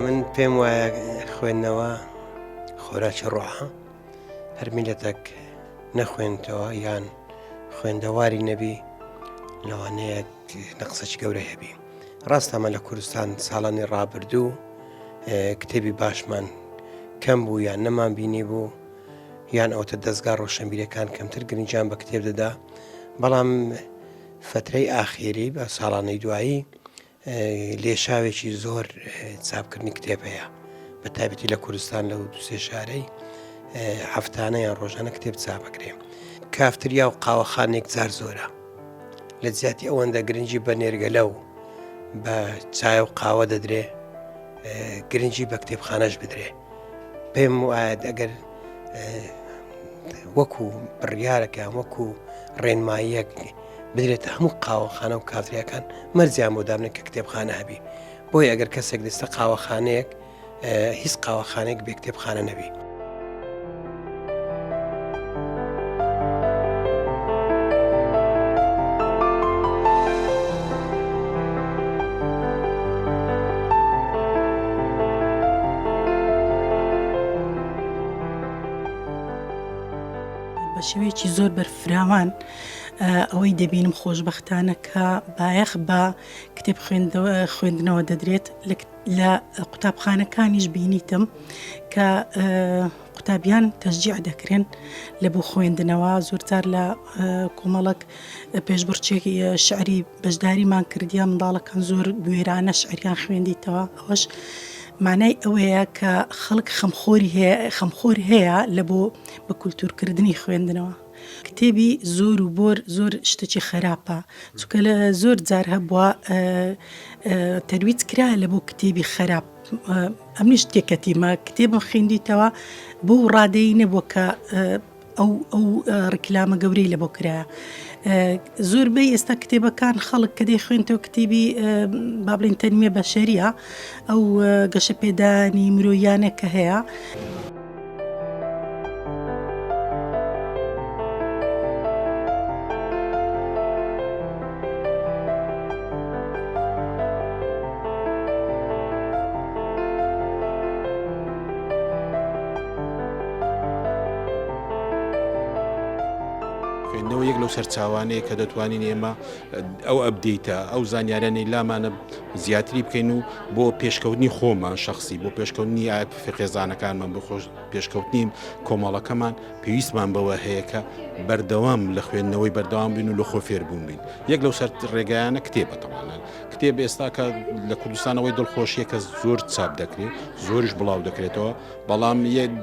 S14: ئەمن پێم وایە خوێندنەوە خۆراکی ڕۆحە هەر میلەتێک نەخوێنتەوە یان خوێندەواری نەبی لەوانەیە نەقسەکی گەورەی هەبی ڕاستە ئەمە لە کوردستان ساڵانی ڕابردوو کتێبی باشمان کەم بوو یان نەمان بینی بوو یان ئەوتە دەستگا ڕۆشنبیرەکان کەمتر گرنگیان بە کتێب دەدا بەڵام فترەی ئاخیری بە ساڵانەی دوایی لێشاوێکی زۆر چاپکردنی کتێب هەیە. بە تایبەتی لە کوردستان لەو دوسێ شارەی هەفتانە یان ڕۆژانە کتێب چاپەکرێ. کافتریا و قاوەخانێک جار زۆرە لە جیاتی ئەوەندە گرنگی بە نێرگەلە و بە چای و قاوە دەدرێ گرنگی بە کتێبخانەش بدرێ پێم وایە ئەگەر وەکو بڕیارەکە وەکو ڕێنماییەک بدرێتە هەموو قاوەخانە و کافتریاکان مەرجیان بۆ دابنێن کە کتێبخانە هەبی بۆیە ئەگەر کەسێک دەستە قاوەخانەیەک هیچ قاوەخانەیەک بێ کتێبخانە نەبی.
S15: بە شێوەیەکی زۆر بەرفراوان ئەوەی دەبینم خۆشبەختانە کە بایەخ بە کتێب خوێندنەوە دەدرێت لە قوتابخانەکانیش بینیتم کە قوتابیان تەشجیع دەکرێن لە بۆ خوێندنەوە زۆرجار لە کۆمەڵک پێشبڕکێ شعری بەشداریمان کردیە منداڵەکان زۆر بوێرانە شعریان خوێندیتەوە ئەوەش مانای ئەوەیە کە خەڵک خەمخۆری هەیە خەمخۆر هەیە لە بۆ بە کولتوورکردنی خوێندنەوە. کتێبی زۆر و بۆر زۆر شتێکی خەراپە چونکە لە زۆر جار هەبووە تەرویج کرا لە بۆ کتێبی خەراپ ئەمنیش تێکەتیمە کتێبم خوێندیتەوە بۆ ڕادەی نەبووە کە ئەو ئەو ڕیکلامە گەورەی لە بۆ کرایە زۆربەی ئێستا کتێبەکان خەڵک کە دەیخوێنتەوە کتێبی با بڵێین تەنمیە بەشەریە ئەو گەشەپێدانی مرۆییانە کە هەیە.
S16: خوێندنەوە یەک لەو سەرچاوانەیە کە دەتوانین ئێمە ئەو ئەبدەیتە ئەو زانیارانەی لامانە زیاتری بکەین و بۆ پێشکەوتنی خۆمان شخصی بۆ پێشکەوتنی خێزانەکانمان بۆ خۆش پێشکەوتنی کۆمەڵەکەمان پێویستمان بەوە هەیە کە بەردەوام لە خوێندنەوەی بەردەوام بین و لە خۆ فێربوون بین یەک لەو سەر ڕێگایانە کتێبە تەوانە کتێب ئێستا کە لە کوردستانەوەی دڵخۆشیە کە زۆر چاپ دەکرێت زۆریش بڵاو دەکرێتەوە بەڵام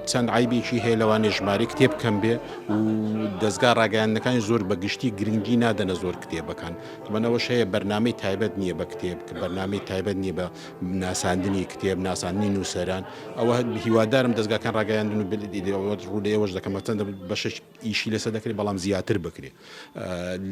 S16: چەند عیبێکی هەیە لەوانێ ژمارەی کتێب کەم بێ و دەستگا ڕاگەیاندنەکانی زۆر بە گشتی گرنگی نادەنە زۆر کتێبەکان بەنەوەش هەیە بەرنامەی تایبەت نییە بە کتێب کە بەرنامەی تایبەت نییە بە ناساندنی کتێب ناساندنی نووسەران ئەوە هیوادارم دەستگاکان ڕاگەیاندن و ڕوو لە ئێوەش دەکەم چەندە بەشێک ئیشی لەسەر دەکرێت بەڵام زیاتر بکرێت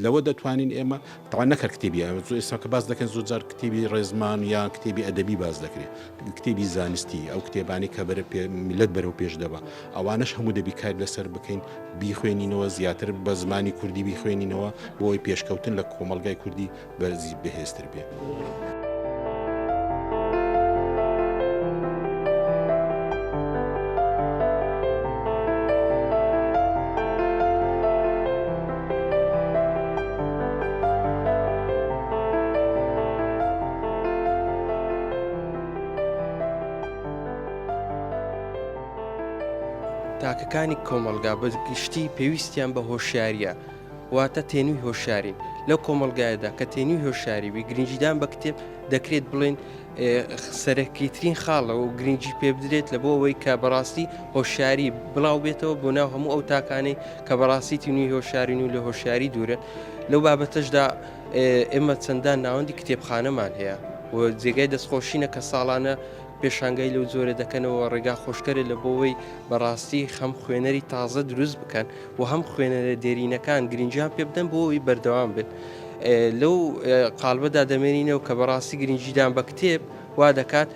S16: لەوە دەتوانین ئێمە تاوان نەکرد کتێبی ئێستا کە باس دەکەن زۆر جار کتێبی ڕێزمان یان کتێبی ئەدەبی باس دەکرێت کتێبی زانستی ئەو کتێبانی کە بەرە میلەت بەرەو پێش دەبا ئەوانش هەموو دەبی کار لەسەر بکەین بیخوێنینەوە زیاتر بە زمانی کوردی بیخوێنینەوە بۆی پێشکەوتن لە کۆمەڵگای کوردی بەرزی بەهێزتر بێ.
S17: تاکەکانی کۆمەڵگا بە گشتی پێویستیان بە هۆشیاریە واتە تێنووی هۆشیارین. لەو کۆمەڵگایەدا کە تێنووی هۆشیاری بی، گرنگیدان بە کتێب دەکرێت بڵێین سەرەکیترین خاڵە و گرنگی پێ بدرێت لە بۆ ئەوەی کە بەڕاستی هۆشیاری بڵاو بێتەوە بۆ ناو هەموو ئەو تاکانەی کە بەڕاستی تینووی هۆشیارین و لە هۆشیاری دوورن. لەو بابەتەشدا ئێمە چەندان ناوەندی کتێبخانەمان هەیە و جێگای دەستخۆشینە کە ساڵانە پێشانگای لەو جۆرە دەکەنەوە ڕێگا خۆشکەرە لە بۆوەی بەڕاستی خەم خوێنەری تازە دروست بکەن و هەم خوێنەرە دێرینەکان گرنگیان پێ بدەن بۆ ئەوەی بەردەوام بن لەو قالبەدا دەمێنینەوە کە بەڕاستی گرنگیدان بە کتێب وا دەکات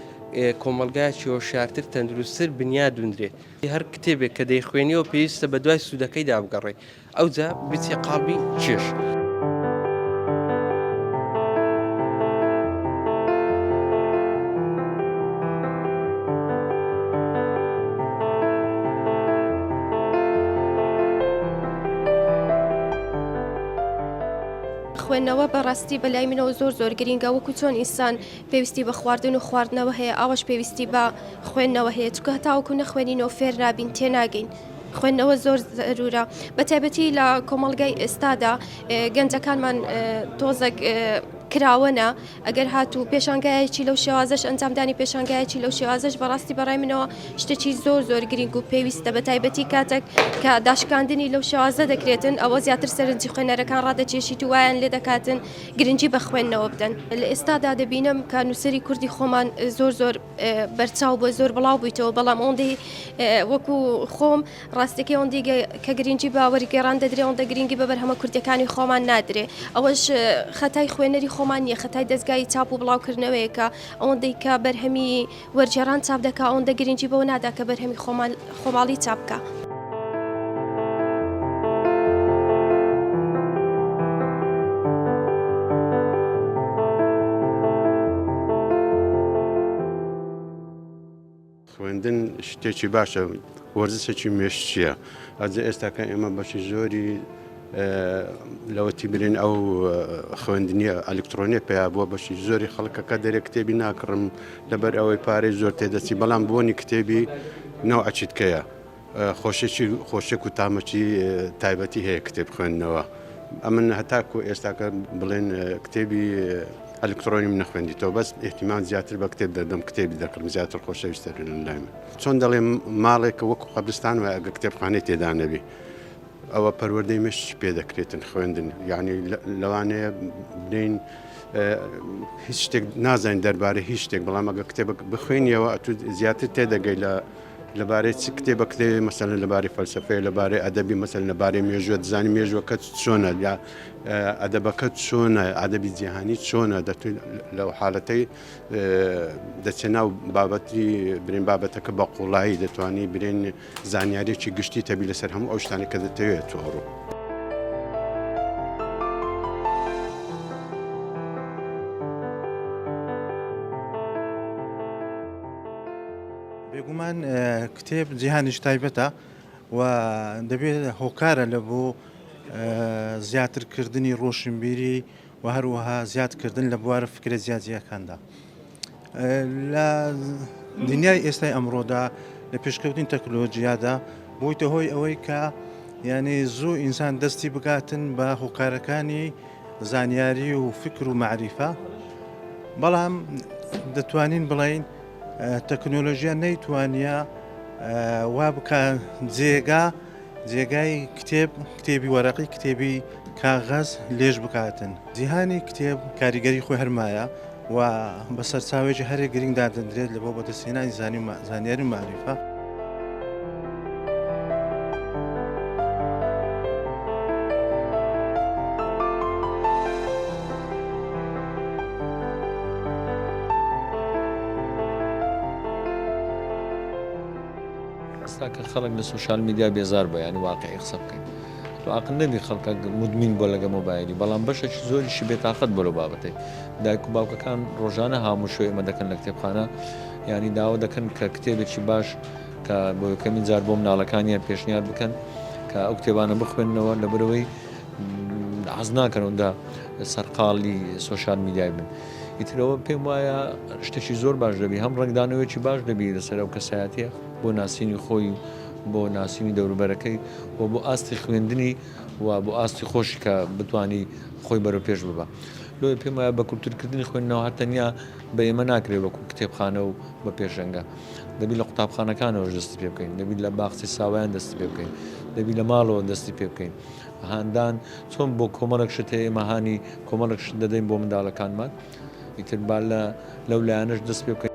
S17: کۆمەلگایەکی هۆشیارتر تەندروستتر بنیاد بنرێت هەر کتێبێک کە دەیخوێنیەوە پێویستە بە دوای سوودەکەیدا بگەڕێی ئەوجا بچێ قاڵبی چێژ.
S18: خوێندنەوە بەڕاستی بەلای منەوە زۆر زۆر گرینگە وەکو چۆن ئینسان پێویستی بە خواردن و خواردنەوە هەیە ئاوەش پێویستی بە خوێندنەوە هەیە چونکە هەتاوەکو نەخوێنینەوە فێر نابین تێناگەین خوێندنەوە زۆر زەرورە بە تایبەتی لە کۆمەڵگای ئێستادا گەنجەکانمان تۆزێک. کراوەنە ئەگەر هاتوو پێشانگایەکی لەو شێوازەش ئەنجامدانی پێشانگایەکی لەو شێوازەش بەڕاستی بەڕای منەوە شتێکی زۆر زۆر گرنگ و پێویستە بە تایبەتی کاتێک کە داشکاندنی لەو شێوازە دەکرێتن ئەوە زیاتر سەرنجی خوێنەرەکان ڕادەکێشیت و وایان لێ دەکاتن گرنگی بە خوێندنەوە بدەن. لە ئێستادا دەبینم کە نووسەری کوردی خۆمان زۆر زۆر بەرچاو بووە زۆر بڵاو بوویتەوە بەڵام ئەوەندەی وەکو خۆم ڕاستەکەی ئەوەندەی کە گرنگی بە وەرگێڕان دەدرێ ئەوەندە گرنگی بە بەرهەمە کوردیەکانی خۆمان نادرێ ئەوەش خەتای خوێنەری خۆمان نییە خەتای دەزگای چاپ و بڵاوکردنەوەیە کە ئەوەندەی کە بەرهەمی وەرگێڕان چاپ دەکا ئەوەندە گرنگی بەوە نادا کە بەرهەمی خۆمان خۆماڵی چاپ بکا.
S19: خوێندن شتێکی باشە وەرزشێکی مێشکییە ئەجە ئێستاکە ئێمە بەشی زۆری لەوەتی برین ئەو خوێندنیە ئەلکترۆنیە پیا بووە بەشی زۆری خەڵکەکە دەرێ کتێبی ناکڕم لەبەر ئەوەی پارەی زۆر تێدەچی بەڵام بۆنی کتێبی نەوعەچیتکەیە خۆشێکی خۆشێک و تامەکی تایبەتی هەیە کتێب خوێندنەوە ئەمن هەتاکو ئێستاکە بڵێن کتێبی ئەلکترۆنیم نەخوێندیتەوە بەس ئیهتیمام زیاتر بە کتێب دەدەم کتێبی دەکڕم زیاتر خۆشەویستە لای من چۆن دەڵێ ماڵێکە وەکو قەبرستان وایە ئەگە کتێبخانەی تێدا نەبی ئەوە پەروەردەی مشت پێ دەکرێتن خوێندن یعنی لەوانەیە بلین هیچ شتێک نازانین دەربارەی هیچ شتێک بەڵام ئەگە کتێبەک بخوێنیەوە ئەتو زیاتر تێدەگەی لە لەبارەی چ کتێبە کتێبی مەسەلەن لەبارەی فەلسەفەیە لەبارەی ئەدەبی مەسەلەن لەبارەی مێژووە دەزانی مێژووەکە چۆنە یا ئەدەبەکە چۆنە ئەدەبی جیهانی چۆنە دەتوین لەو حالەتەی دەچێ ناو بابەتی برین بابەتەکە بە قوڵایی دەتوانی برین زانیارێکی گشتی تەبی لەسەر هەموو ئەو شتانە کە دەتەوێت تۆڕوو.
S20: بێگومان کتێب جیهانیش تایبەتە و دەبێت هۆکارە لە بۆ زیاترکردنی ڕۆشنبیری و هەروەها زیادکردن لە بوارە فکرە جیاجیاکاندا. لە دنیای ئێستای ئەمڕۆدا لە پێشکەوتنی تەکنۆلۆژیادا بۆیتە هۆی ئەوەی کە یعنی زوو ئینسان دەستی بگاتن بە هۆکارەکانی زانیاری و فکر و معریفە بەڵام دەتوانین بڵین تەکنۆلۆژیا نەیتوانیە وا بکە جێگا جێگای کتێب کتێبی وەرەقی کتێبی کاغەز لێژ بکاتن جیهانی کتێب کاریگەری خۆی هەرمایە و بە سەرچاوێکی هەرێ گرنگ دادەندرێت لە بۆ بەدەستهێنانی زانیاری و مەعریفە.
S21: ئێستا کە خەڵک لە سۆشیال میدیا بێزار بووە یانی واقعی قسە بکەین تۆ عەقل نەبی خەڵکە مدمین بۆ لەگە مۆبایلی بەڵام بەشێکی زۆریشی بێتاقەت بۆ لەو بابەتەی دایک و باوکەکان ڕۆژانە هاموشۆی ئێمە دەکەن لە کتێبخانە یانی داوا دەکەن کە کتێبێکی باش کە بۆ یەکەمین جار بۆ مناڵەکانیان پێشنیار بکەن کە ئەو کتێبانە بخوێننەوە لەبەرەوەی حەز ناکەن ئەوەندە سەرقاڵی سۆشیال میدیای بن ئیترەوە پێم وایە شتێکی زۆر باش دەبی هەم ڕەنگدانەوەیەکی باش دەبی لەسەر ئەو کەسایەتیە بۆ ناسینی خۆی و بۆ ناسینی دەوروبەرەکەی و بۆ ئاستی خوێندنی و بۆ ئاستی خۆشی کە بتانی خۆی بەرەو پێش ببا لۆیە پێم وایە بە کولتورکردنی خوێندنەوە هەر تەنیا بە ئێمە ناکرێت وەکو کتێبخانە و بە پێشەنگە دەبی لە قوتابخانەکانەوەش دەستی پێ بکەین دەبی لە باخچەی ساوایان دەستی پێ بکەین دەبی لە ماڵەوە دەستی پێ بکەین هاندان چۆن بۆ کۆمەڵێک شت هەیە ئێمە هانی کۆمەڵێک شت دەدەین بۆ منداڵەکانمان ئیتر با لە لەو لایەنەش دەست پێ بکەین.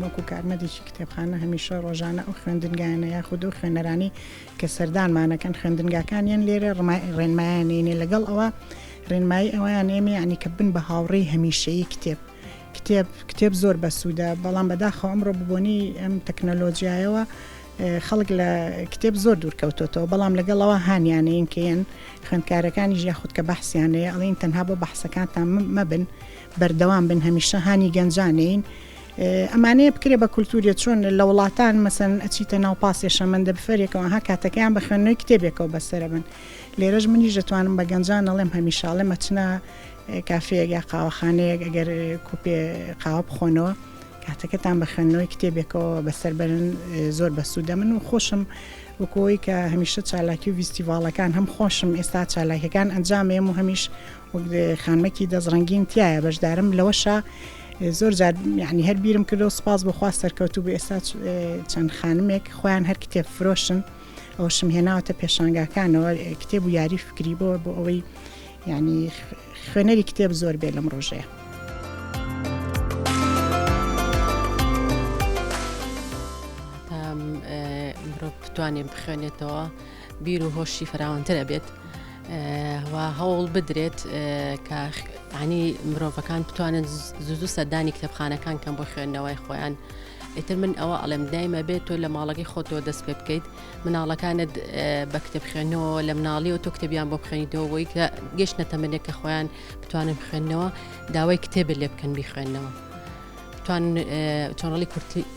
S1: وەکو کارمەندێکی کتێبخانە هەمیشە ڕۆژانە ئەو خوێندنگایانە یاخود ئەو خوێنەرانەی کە سەردانمانەکەن خوێندنگاکان یەن لێرە ڕێنمایان نێنێ لەگەڵ ئەوە ڕێنمایی ئەویان ئێمە یعنی کە بن بە هاوڕێی هەمیشەیی کتێب کتێب کتێب زۆر بەسوودە بەڵام بەداخەوە ئەمڕۆ ببۆنی ئەم تەکنەلۆجیایەوە خەڵک لە کتێب زۆر دوور کەوتۆتەوە بەڵام لەگەڵ ئەوە هانیانەین کە یەن خوێندکارەکانیش یاخود کە بەحسیان هەیە ئەڵێین تەنها بۆ بەحسەکانتان مەبن بەردەوام بن هەمیشە هانی گەنجانەین ئەمانەیە بکرێ بە کولتوریە چۆن لە وڵاتان مەسەن ئەچیتە ناو پاسێ شەمەندە بفەرێکەوە ها کاتەکەیان بە خوێندنەوەی کتێبێکەوە بەسەرە بن لێرەش منیش دەتوانم بە گەنجان ئەڵێم هەمیشە ئەڵێم ئەچنە کافێیەک یا قاوەخانەیەک ئەگەر کوپێ قاوە بخۆنەوە کاتەکەتان بە خوێندنەوەی کتێبێکەوە بەسەر بەرن زۆر بەسوودە من و خۆشم وەکو ئەوەی کە هەمیشە چالاکی و ڤیستیڤاڵەکان هەم خۆشم ئێستا چالاکیەکان ئەنجام ئەیەم و هەمیش وەک خانمەکی دەستڕەنگین تایە بەشدارم لەوەشا زۆر جار یعنی هەر بیرم کردەوە سپاس بۆ خوا سەرکەوتوو بوو ئێستا چەند خانمێک خۆیان هەر کتێب فرۆشن ئەوشم هێناوەتە پێشانگاکانەوە کتێب و یاری فکری بۆ بۆ ئەوەی یانی خوێنەری کتێب زۆر بێ لەم ڕۆژەیە.
S22: تا مرۆڤ بتوانێت بخوێنێتەوە بیر و هۆشی فراوانتر ئەبێت و هەوڵ بدرێت کە عنی مرۆڤەکان بتوانن زوو زوو سەردانی کتێبخانەکان کەم بۆ خوێندنەوەی خۆیان ئیتر من ئەوە ئەڵێم دایمە بێت تۆ لە ماڵەکەی خۆتەوە دەست پێ بکەیت مناڵەکانت بە کتێب خوێندنەوە لە مناڵیەوە تۆ کتێبیان بۆ بخوێنیتەوە بۆی کە گەشتنە تەمەنێک کە خۆیان بتوانن بخوێندنەوە داوای کتێبت لێ بکەن بیخوێندنەوە توان چۆنڵی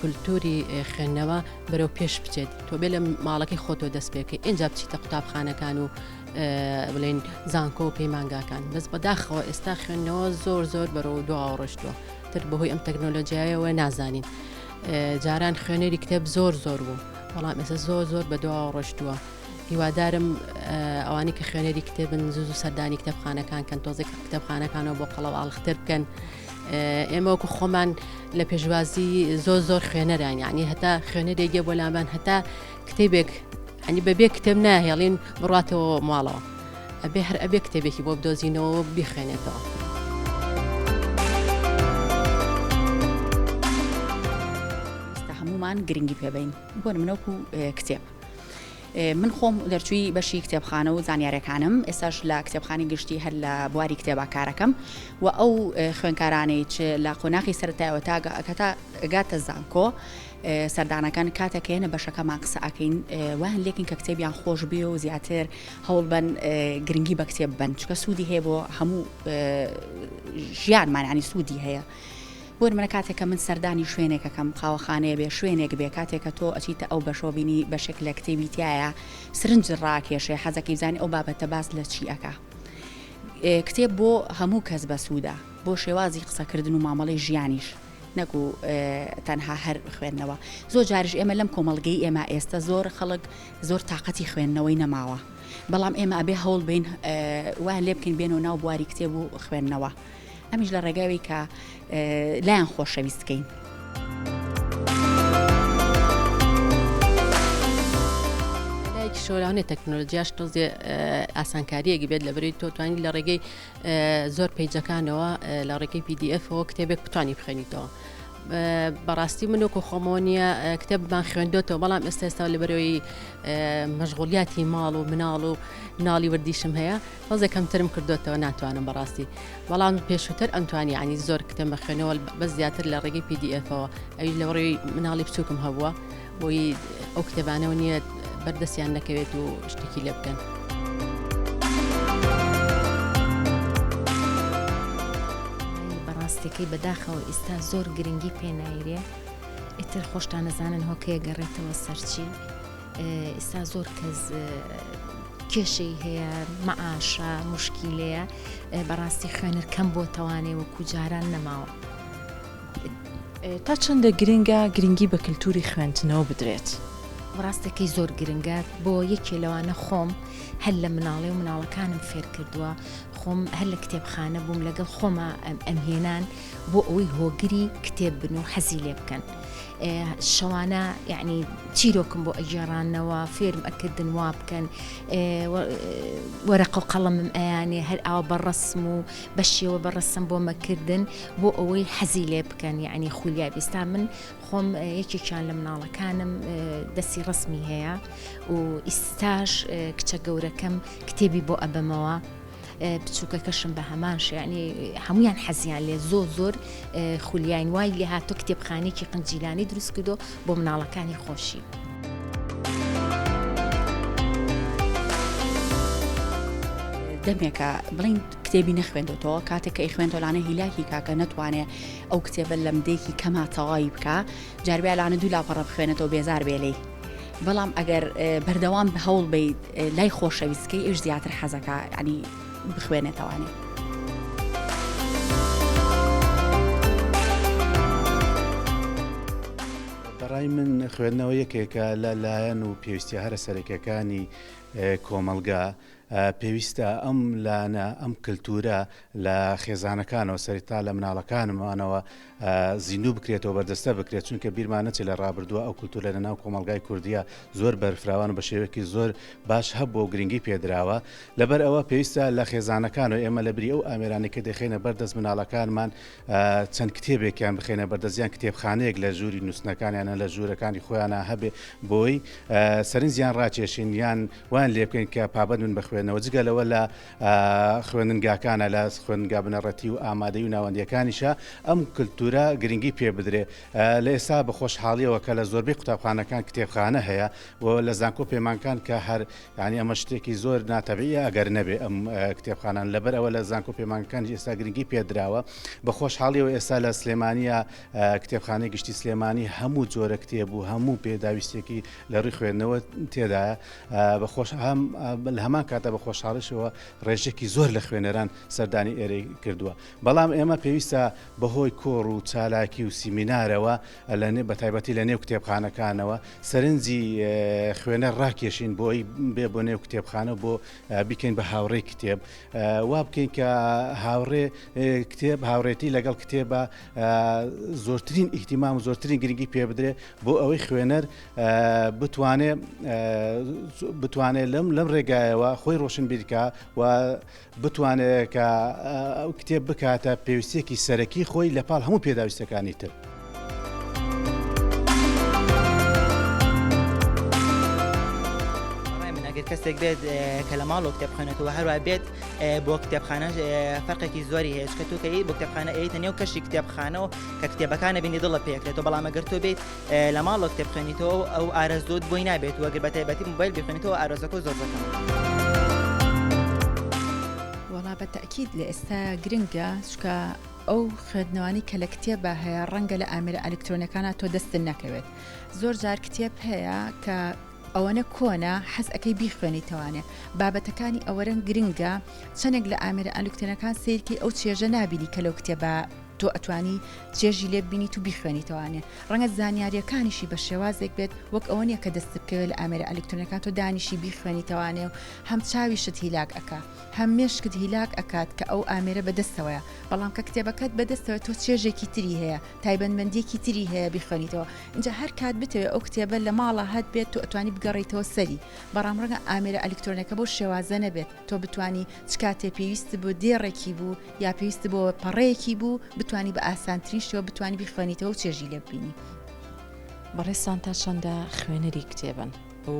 S22: کولتوری خوێندنەوە بەرەو پێش بچێت تۆ بێ لە ماڵەکەی خۆتۆ دەست پێکەی ئینجا بچیتە قوتابخانەکان و بڵین زانکۆ و پەیمانگاکان بەس بەداخەوە ئێستا خوێندنەوە زۆر زۆر بەرەو دواوە ڕۆشتووە تر بەهۆی ئەم تەکنۆلۆژیایەوە نازانین جاران خوێنەری کتێب زۆر زۆر بوو بەڵام ئێستا زۆر زۆر بە دواوە ڕۆشتووە هیوادارم ئەوانی کە خوێنەری کتێبن زوو زوو سەردانی کتێبخانەکان کەن تۆزێک کتێبخانەکانەوە بۆ قەڵەواڵختر بکەن ئێمە وەکو خۆمان لە پێشوازی زۆر زۆر خوێنەران یعنی هەتا خوێنەرێکێ بۆ لامان هەتا کتێبێک ئەنی بەبێ کتێب ناهێڵین بڕاتەوە ماڵەوە ئەبێ هەر ئەبێ کتێبێکی بۆ بدۆزینەوە و بیخوێنێتەوە.
S23: پێویستە هەموومان گرنگی پێ بەین بۆ نمونە وەکو کتێب من خۆم دەرچووی بەشی کتێبخانە و زانیارەکانم ئێستاش لە کتێبخانی گشتی هەر لە بواری کتێبا کارەکەم و ئەو خوێنکارانەی چ لە قۆناخی سەرەتایەوە تا تا گاتە زانکۆ سەردانەکەن کاتێک کە یەنە بەشەکەمان قسە ئەکەین وایان لێکین کە کتێبیان خۆش بێ و زیاتر هەوڵ بەن گرنگی بە کتێب بن چکە سوودی هەیە بۆ هەموو ژیانمان ینی سوودی هەیە. بۆ منە کاتێک کە من سەردانی شوێنێکەکەم قاوەخانەیە بێ شوێنێک بێ کاتێک کە تۆ ئەچیتە ئەو بەشەوە بینی بەشێک لە کتێبی تایە سرنج ڕاکێشێ حەزەکەی بزانی ئەو بابەتە باس لە چی ئەکا کتێب بۆ هەموو کەس بەسوودە بۆ شێوازی قسەکردن و مامەڵەی ژیانیش نەکو تەنها هەر خوێندنەوە زۆر جاریش ئێمە لەم کۆمەڵگەی ئێمە ئێستا زۆر خەڵک زۆر تااقەتی خوێندنەوەی نەماوە بەڵام ئێمە ئەبێ هەوڵ بین وایان لێ بکەین بێنەوە ناو بواری کتێب و خوێندنەوە ئەمیش لە ڕێگاوی کە لایەن خۆشەویست کەین.
S22: شۆراونێ تەکنۆلۆژیاش تۆزێ ئاسانکاریەکی بێت لە بەری تۆ توانی لە ڕێگەی زۆر پەیجەکانەوە لە ڕێگەی PDF ەوە کتێبێک بتانی بخوێنیتەوە. بەڕاستی من وەکو خۆمەوە نییە کتێبمان خوێندۆتەوە بەڵام ئێستا ئێستا لە بەرەوەی مەشغولیاتی ماڵ و مناڵ و مناڵی وردیشم هەیە تۆزێ کەمترم کردوتەوە ناتوانم بەڕاستی بەڵام پێشووتر ئەمتوانی ینی زۆر کتێب بەخوێنەوە بەس زیاتر لە ڕێگەی PDF ەوە ئەوی لە ڕێی مناڵی بچووکم هەبووە بۆی ئەو کتێبانەوە نییە بەردەستیان نەکەوێت و شتێکی لێ بکەن.
S24: بەڕاستەکەی بەداخەوە ئیستا زۆر گرنگی پێ نایرێ ئیتر خۆشتان نەزانن هۆکەیە گەڕێتەوە سەرچی ئیستا زۆر کەس کێشەی هەیە مەعاشە مشکیلەیە بەڕاستی خوێنەر کەم بۆ تەوانێ وەکو جاران نەماوە.
S25: تا چەندە گرنگە گرنگی بە کلتوری خوێندنەوە بدرێت؟
S24: ڕاستەکەی زۆر گرنگە بۆ یەکێ لەوانە خۆم هەر لە مناڵێ و مناڵەکانم فێر کردووە خۆم هەر لە کتێبخانە بووم لەگەڵ خۆما ئەمهێنان بۆ ئەوەی هۆگری کتێب بن و حەزی لێ بکەن. شەوانە یعنی چیرۆکم بۆ ئەگێڕانەوە فێرم ئەکردن وا بکەن وەرەقە و قەڵەمم ئەیانێ هەر ئاوا بە ڕەسم و بە شێوە بە ڕەسم بۆ مەکردن بۆ ئەوەی حەزی لێ بکەن یعنی خولیا بیستا من خۆم یەکێکیان لە مناڵەکانم دەستی ڕەسمی هەیە و ئیستاش کچە گەورەکەم کتێبی بۆ ئەبەمەوە بچووکەکەشم بە هەمان شێ یعنی هەمویان حەزیان لێ زۆر زۆر خولیاین وای لێ هاتۆ کتێبخانێکی قنجیلانی دروست کردو بۆ مناڵەکانی خۆشی.
S23: دەمێکە بڵین کتێبی نەخوێندۆتەوە کاتێک کە ئەیخوێندەوە لانە هیلاکی کاکە نەتوانێ ئەو کتێبە لە مدەیەکی کەما تەواوی بکا جاربیا لانە دوو لاپەڕە بخوێنێتەوە بێزار بێ لێی بەڵام ئەگەر بەردەوام هەوڵ بیت لای خۆشەویستکەی ئەوش زیاتر حەزەکە ینی بخوێنێتەوانێ.
S20: بەڕای من خوێندنەوە یەکێکە لە لایەن و پێویستیە هەرە سەرەکیەکانی کۆمەڵگا پێویستە ئەم لانە ئەم کللتورە لە خێزانەکانەوە سەرتا لە مناڵەکانمانەوە زیندوو بکرێتەوە بەردەستە بکرێت چونکە بیرمان نەچێت لە ڕابردووە ئەو کللتورە لە ناو کۆمەڵگای کوردیە زۆر بەرفراوان و بە شێوەیەکی زۆر باش هەبووە و گرنگی پێدراوە لەبەر ئەوە پێویستە لە خێزانەکان و ئێمە لە بری ئەو ئامێرانەی کە دەخێنە بەردەست مناڵەکانمان چەند کتێبێکیان بخێنە بەردەستیان کتێبخانەیەک لە ژووری نووسنەکانیانە لە ژوورەکانی خۆیانە هەبێ بۆی سەرنجیان ڕاکێشین یان وایان لێ بکەین کە پابەند بن بە خوێندنەوە جگە لەوە لە خوێندنگاکانە لە خوێندنگا بنەڕەتی و ئامادەی و ناوەندیەکانیشە ئەم کللتورە گرنگی پێ بدرێ لە ئێستا بە خۆشحاڵیەوە کە لە زۆربەی قوتابخانەکان کتێبخانە هەیە و لە زانکۆ پەیمانکان کە هەر یعنی ئەمە شتێکی زۆر ناتەبیعیە ئەگەر نەبێ ئەم کتێبخانان لەبەر ئەوە لە زانکۆ پەیمانەکان ئێستا گرنگی پێدراوە بە خۆشحاڵیەوە ئێستا لە سلێمانە کتێبخانەی گشتی سلێمانی هەموو جۆرە کتێب و هەموو پێداویستێکی لە ڕووی خوێندنەوە تێدایە بە خۆش هەم لە هەمان کاتە بە خۆشحاڵیشەوە ڕێژێکی زۆر لە خوێنەران سەردانی ئێرەی کردووە بەڵام ئێمە پێویستە بەهۆی کۆڕ و چالاکی و سیمینارەوە لە بە تایبەتی لە نێو کتێبخانەکانەوە سەرنجی خوێنەر ڕاکێشین بۆی بێ بۆ نێو کتێبخانە بۆ بیکەین بە هاوڕێی کتێب وا بکەین کە هاوڕێ کتێب هاوڕێتی لەگەڵ کتێبە زۆرترین ئیهتیمام و زۆرترین گرنگی پێ بدرێ بۆ ئەوەی خوێنەر بتوانێ بتوانێت لەم لەم ڕێگایەوە خۆی ڕۆشن بیرکە و بتوانێت کە ئەو کتێب بکاتە پێویستیەکی سەرەکی خۆی لە پاڵ هەموو پێداویستەکانی تر.
S2: ئەگەر کەسێک بێت کە لە ماڵەوە کتێب خوێنێتەوە هەروە بێت بۆ کتێبخانە فەرقێکی زۆری هەیە چکە تۆ کە بۆ کتێبخانە ئەیتە نێو کەشی کتێبخانە و کە کتێبەکانە بینی دڵە پێکرێتەوە بەڵام ئەگەر تۆ بیت لە ماڵەوە کتێب خوێنیتەوە ئەو ئارەزووت بۆی نابێت وەگەر بە تایبەتی موبایل بخوێنیتەوە ئارەزەکە زۆر زۆر کەمە.
S3: وەڵا بە تەئکید لە ئێستا گرنگە چونکە ئەو خوێندنەوانەی کە لە کتێبا هەیە ڕەنگە لە ئامێرە ئەلکترۆنیەکانا تۆ دەستت نەکەوێت زۆر جار کتێب هەیە کە ئەوەنە کۆنە حەز ئەکەی بیخوێنیتەوانێ بابەتەکانی ئەوەرەن گرنگە چەندێک لە ئامێرە ئەلکترۆنەکان سەیرکەی ئەو چێژە نابینی کە لەو کتێبە تۆ ئەتوانی چێژی لێ ببینیت و بیخوێنیتەوانێ ڕەنگە زانیاریەکانیشی بە شێوازێک بێت وەک ئەوە نیە کە دەستت بکەوێت لە ئامێرە ئەلکترۆنەکان تۆ دانیشی بیخوێنیتەوانێ و هەم چاویشت هیلاک ئەکا هەم مێشکت هیلاک ئەکات کە ئەو ئامێرە بەدەستەوەیە بەڵام کە کتێبەکەت بەدەستەوە تۆ چێژێکی تری هەیە تایبەتمەندیەکی تری هەیە بیخوێنیتەوە ئینجا هەر کات بتەوێت ئەو کتێبە لە ماڵا هەت بێت تۆ ئەتوانی بگەڕێیتەوە سەری بەڵام ڕەنگە ئامێرە ئەلکترۆنەکە بەو شێوازە نەبێت تۆ بتوانی چ کاتێ پێویست بۆ دێڕێکی بوو یا پێویست بۆ پەڕەیەکی بوو بتوانی بە ئاسانترین شێوە بتوانی بیخوێنیتەوە و چێژی لێ ببینی.
S25: بەڕێزتان تا چەندە خوێنەری کتێبن و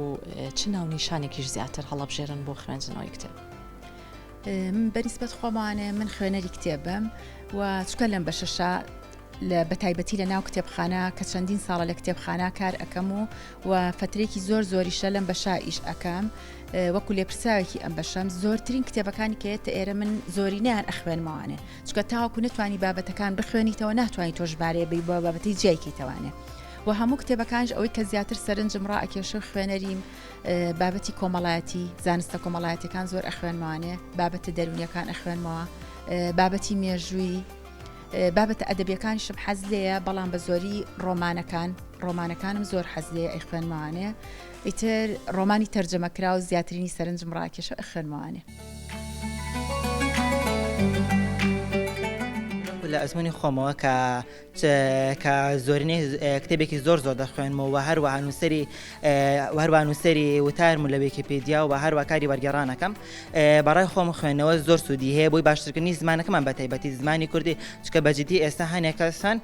S25: چ ناونیشانێکیش زیاتر هەڵەبژێرن بۆ خوێندنەوەی کتێب؟
S3: من بەنیسبەت خۆمانێ من خوێنەری کتێبم و چکە لەم بەشەشا لە بەتایبەتی لە ناو کتێبخانە کە چەندین ساڵە لە کتێبخانە کار ئەەکەم و و فترێکی زۆر زۆریشە لەم بەشا ئیش ئەەکەم وەکو لێپرساوێکی ئەم بەشەم زۆرترین کتێبەکانی کە یەتە ئێرە من زۆرینەیان ئەخوێنمەوانێ چونکە تاوەکو نەتوانی بابەتەکان بخوێنیتەوە ناتوانانی تۆ ژمارەیە بی بۆ بابەتی جیایکەیتەوانێ و هەموو کتێبەکانش ئەوەی کە زیاتر سەرنجم ڕائەکێشە و خوێنەریم بابەتی کۆمەڵایەتی زانستە کۆمەڵایەتەکان زۆر ئەخوێنمەوانێ بابەتە دەرونیەکان ئەخوێنمەوە بابەتی مێژووی بابەتە ئەدەبیەکانیشم حەز لێیە بەڵام بە زۆری ڕۆمانەکان ڕۆمانەکانم زۆر حەز لێیە ئەیخوێنمەوانێ ئیتر ڕۆمانی تەرجەمە کراو زیاترینی سەرنجم ڕاکێشە ئەخوێنمەوانێ.
S2: لە ئەزموونی خۆمەوە کە کە زۆرینەی کتێبێکی زۆر زۆر دەخوێنمەوە و هەروەها نووسەری و هەروەها نووسەری وتارم لە ویکیپیدیا و هەروە کاری وەرگێڕانەکەم بەڕای خۆم خوێندنەوە زۆر سوودی هەیە بۆی باشترکردنی زمانەکەمان بە تایبەتی زمانی کوردی چکە بە جدی ئێستا هەنێک کەسان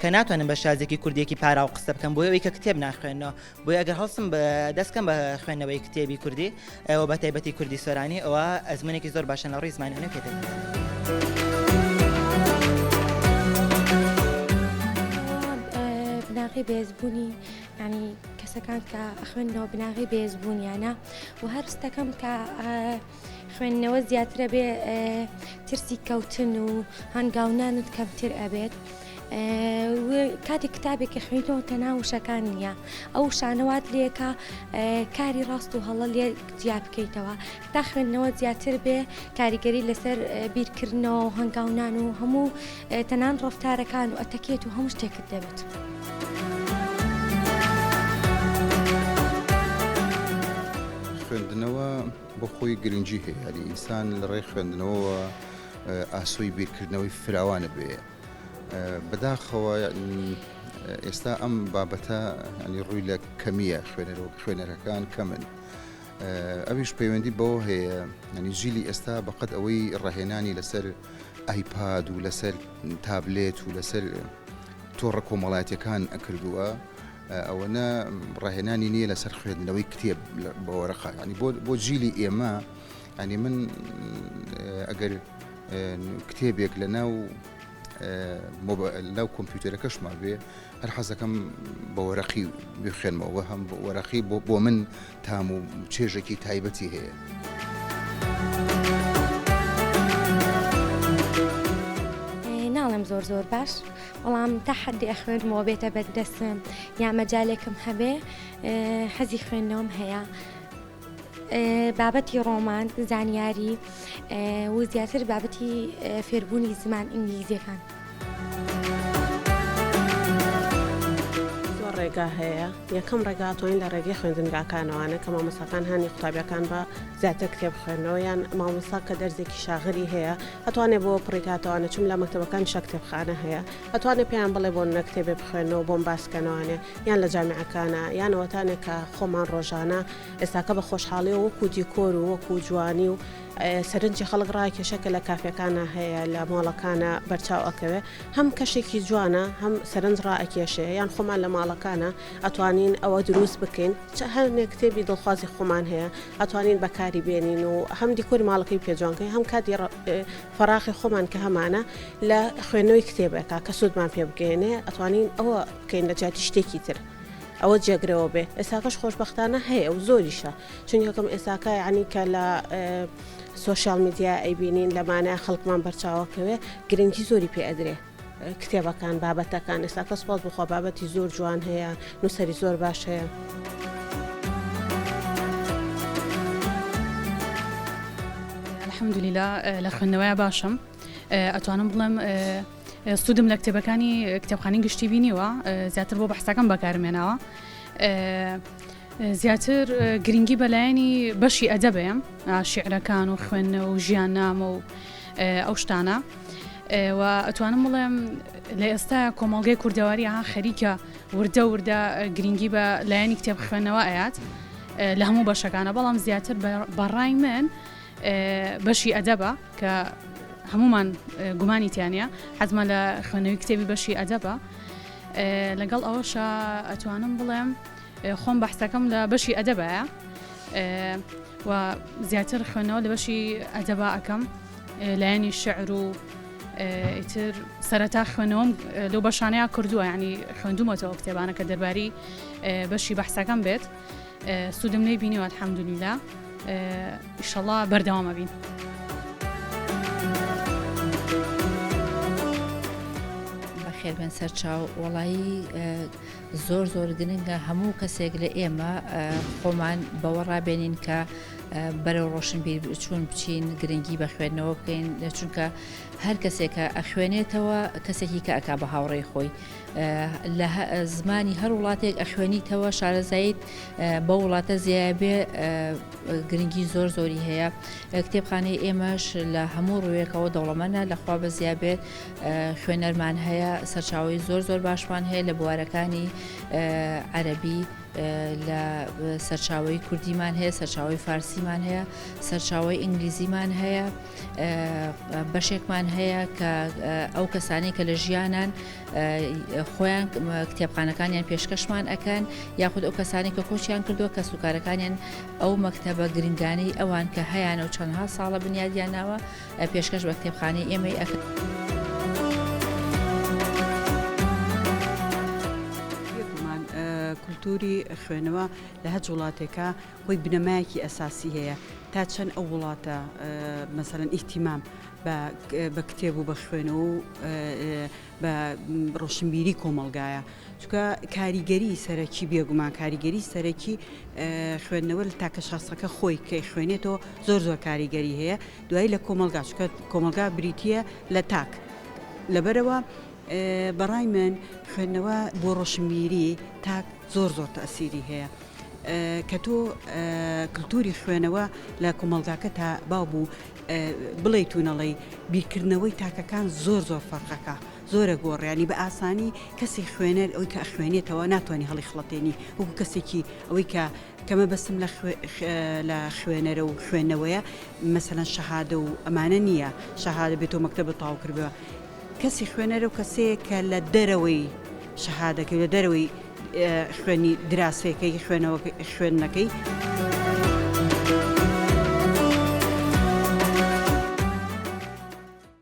S2: کە ناتوانن بە شازێکی کوردیەکی پاراو قسە بکەن بۆیە ئەوەی کە کتێب ناخوێنەوە بۆیە ئەگەر هەڵسم بە دەست کەم بە خوێندنەوەی کتێبی کوردی و بە تایبەتی کوردی سۆرانی ئەوە ئەزمونێکی زۆر باشە لە ڕووی زمانیانە پێ دەدات.
S5: بناغەی بەهێزبوونی ینی کەسەکان کە ئەخوێندنەوە بناغەی بەهێزبوونیانە و هەر ستەکەم کە خوێندنەوە زیاترە بێ ترسی کەوتن و هەنگاونانت کەمتر ئەبێت. کاتێک کتابێکی خوێنیتەوە تەنها وشەکان نییە ئەو وشانە وات لێکە کاری ڕاست و هەڵە لێ جیا بکەیتەوە تا خوێندنەوە زیاتر بێ کاریگەری لەسەر بیرکردنەوە و هەنگاونان و هەموو تەنان ڕفتارەکان و ئەتەکێت و هەموو شتێکت دەبێت.
S6: خوێندنەوە بۆ خۆی گرنگی هەیە یانی ئینسان لە ڕێی خوێندنەوەوە ئاسۆی بیرکردنەوەی فراوانە بێ بەداخەوە ئێستا ئەم بابەتە ینی ڕووی لە کەمیە خوێنەرەوە خوێنەرەکان کەمن ئەویش پەیوەندی بەوە هەیە ینی جیلی ئێستا بەقەت ئەوەی ڕاهێنانی لەسەر ئایپاد و لەسەر تابلێت و لەسەر تۆڕە کۆمەڵایەتەکان ئەکردووە ئەوەنە ڕاهێنانی نییە لەسەر خوێندنەوەی کتێب بە وەرەقە ینی بۆ جیلی ئێمە ینی من ئەگەر کتێبێک لە ناو ناو کۆمپیوتەرەکەشما بێ هەر حەزەکەم بە وەرەقی بخێنمەوە هەم وەرەقی بۆ من تام و چێژێکی تایبەتی هەیە.
S5: ناڵێم زۆر زۆر باش بەڵام تا حەدی ئەخوێنمەوە بێتە بەردەستم یا مەجالێکم هەبێ حەزی خوێندنەوەم هەیە بابەتی ڕۆمان زانیاری و زیاتر بابەتی فێربوونی زمان ئینگلیزیەکان.
S7: زۆر ڕێگا هەیە یەکەم ڕێگا توانین لە ڕێگەی خوێندنگاکانەوانە کە مامۆستاکان هانی قوتابیەکان بە زیاتر کتێب خوێندنەوە یان مامۆستا کە دەرزێکی شاغری هەیە ئەتوانێ بۆ پڕیکاتەوانە چون لە مەکتەبەکان شە کتێبخانە هەیە ئەتوانێ پێیان بڵێ بۆ نە کتێبێ بخوێنەوە بۆم باسکەنەوانێ یان لە جامیعەکانە یان ئەوەتانێ کە خۆمان ڕۆژانە ئێستاکە بە خۆشحاڵیەوە وەکو دیکۆر و وەکو جوانی و سەرنجی خەڵک ڕاکێشە کە لە کافێکانە هەیە لە ماڵەکانە بەرچاو ئەکەوێ هەم کەشێکی جوانە هەم سەرنج ڕائەکێشێ یان خۆمان لە ماڵەکانە ئەتوانین ئەوە دروست بکەین چ هەنێک کتێبی دڵخوازی خۆمان هەیە ئەتوانین بەکاری بێنین و هەم دیکۆری ماڵەکەی پێ جوان کەین هەم کاتی فەراخی خۆمان کە هەمانە لە خوێندنەوەی کتێبێکا کە سوودمان پێ بگەیەنێ ئەتوانین ئەوە بکەین لە جیاتی شتێکی تر ئەوە جێگرەوە بێ ئێستاکەش خۆشبەختانە هەیە و زۆریشە چون یەکەم ئێستاکە یعنی کە لە سۆشیال میدیا ئەیبینین لەمانە خەڵکمان بەرچاوەکەوێ گرنگی زۆری پێ ئەدرێ کتێبەکان بابەتەکان ئێستاکە سوپاس بخوا بابەتی زۆر جوان هەیە نووسەری زۆر باش هەیە.
S8: الحمدللە لە خوێندنەوەیا باشم ئەتوانم بڵێم سوودم لە کتێبەکانی کتێبخانی گشتی بینیوە زیاتر بۆ بەحسەکەم بەکارمێناوە زیاتر گرنگی بەلایەنی بەشی ئەدەبەیەم شیعرەکان و خوێندنە و ژیان نامە و ئەو شتانە و ئەتوانم بڵێم لە ئێستا کۆمەڵگەی کوردەواری ها خەریکە وردە وردە گرنگی بە لایەنی کتێب خوێندنەوە ئەیات لە هەموو بەشەکانە بەڵام زیاتر بەڕای من بەشی ئەدەبە کە هەمومان گومانی تیانە حەزمان لە خوێندنەوەی کتێبی بەشی ئەدەبە لەگەڵ ئەوەشە ئەتوانم بڵێم خۆم بەحسەکەم لە بەشی ئەدەبایە و زیاتر خوێندنەوە لە بەشی ئەدەبا ئەەکەم لایەنی شعر و ئیتر سەرەتا خوێنەوەم لەو بەشانەیە کردووە ینی خوێندومەتەوە کتێبانە کە دەرباری بەشی بەحسەکەم بێت سوودم لێ بینیوە الحەمدللە ئیشەڵا بەردەوامە بین.
S9: بەخێربێن سەرچاو وەڵایی زۆر زۆر گرنگە هەموو کەسێک لە ئێمە خۆمان بەوە ڕابێنین کە بەرەو ڕۆشنبیر چوون بچین گرنگی بە خوێندنەوە بکەین چونکە هەر کەسێکە ئەخوێنێتەوە کەسێکی کە ئەک بە هاوڕێی خۆی لە زمانی هەر وڵاتێک ئەخوێنیتەوە شارەزاییت بەو وڵاتە زیایە بێ گرنگی زۆر زۆری هەیە کتێبخانەی ئێمەش لە هەموو ڕوویەکەوە دەوڵەمەنە لەخوا بەزیا بێت خوێنەرمان هەیە سەرچاوی زۆر زۆر باشمان هەیە لە بوارەکانی عەربی لە سەرچاوی کوردیمان هەیە سەرچاوی فارسیمان هەیە سەرچاوی ئینگلیزیمان هەیە بەشێکمان هەیە کە ئەو کەسانی کە لە ژیانان خۆیان کتێبخانەکانیان پێشکەشمان ئەکەن یاخود ئەو کەسانی کە کۆچیان کردووە کە سوکارەکانیان ئەو مەکتەبە گرنگانەی ئەوان کە هەیانە و چەندها ساڵە بنیادیان ناوە پێشکەش بە کتێبخانەی ئێمەی ئەکەن.
S4: بێگومان کولتووری خوێنەوە لە هەچ وڵاتێکا خۆی بنەمایەکی ئەساسی هەیە تا چەند ئەو وڵاتە مەسەلەن ئیهتیمام بە کتێب و بە خوێنەوە و بە ڕۆشنبیری کۆمەڵگایە چونکە کاریگەری سەرەکی بێگومان کاریگەری سەرەکی خوێندنەوە لە تاکە شخصەکە خۆی کە خوێنێتەوە زۆر زۆر کاریگەری هەیە دوایی لە کۆمەڵگا چونکە کۆمەڵگا بریتە لە تاک لەبەرەوە بەڕای من خوێندنەوە بۆ ڕۆشنبیری تاک زۆر زۆر تەسیری هەیە. کە تۆ کلتوری خوێنەوە لە کۆمەڵگاکەتا باو بوو بڵێیت و نەڵێی بیرکردنەوەی تاکەکان زۆر زۆر فەرقەکە زۆرە گۆڕێ ینی بە ئاسانی کەسی خوێنەر ئەوی کە ئەخوێنێتەوە ناتوانانی هەڵی خڵەتێنی وەکو کەسێکی ئەوەی کە کە مەبەستم لە لە خوێنەرە و خوێندنەوەیە مەسەلەن شەهادە و ئەمانە نییە شەهادە بێتەوە مەکتەبە تەواو کردبێ کەسی خوێنەرە و کەسەیە کە لە دەرەوەی شەهادەکەی لە دەرەوەی خوێنی دراسەکەی خوێنەوەکەی خوێندنەکەی.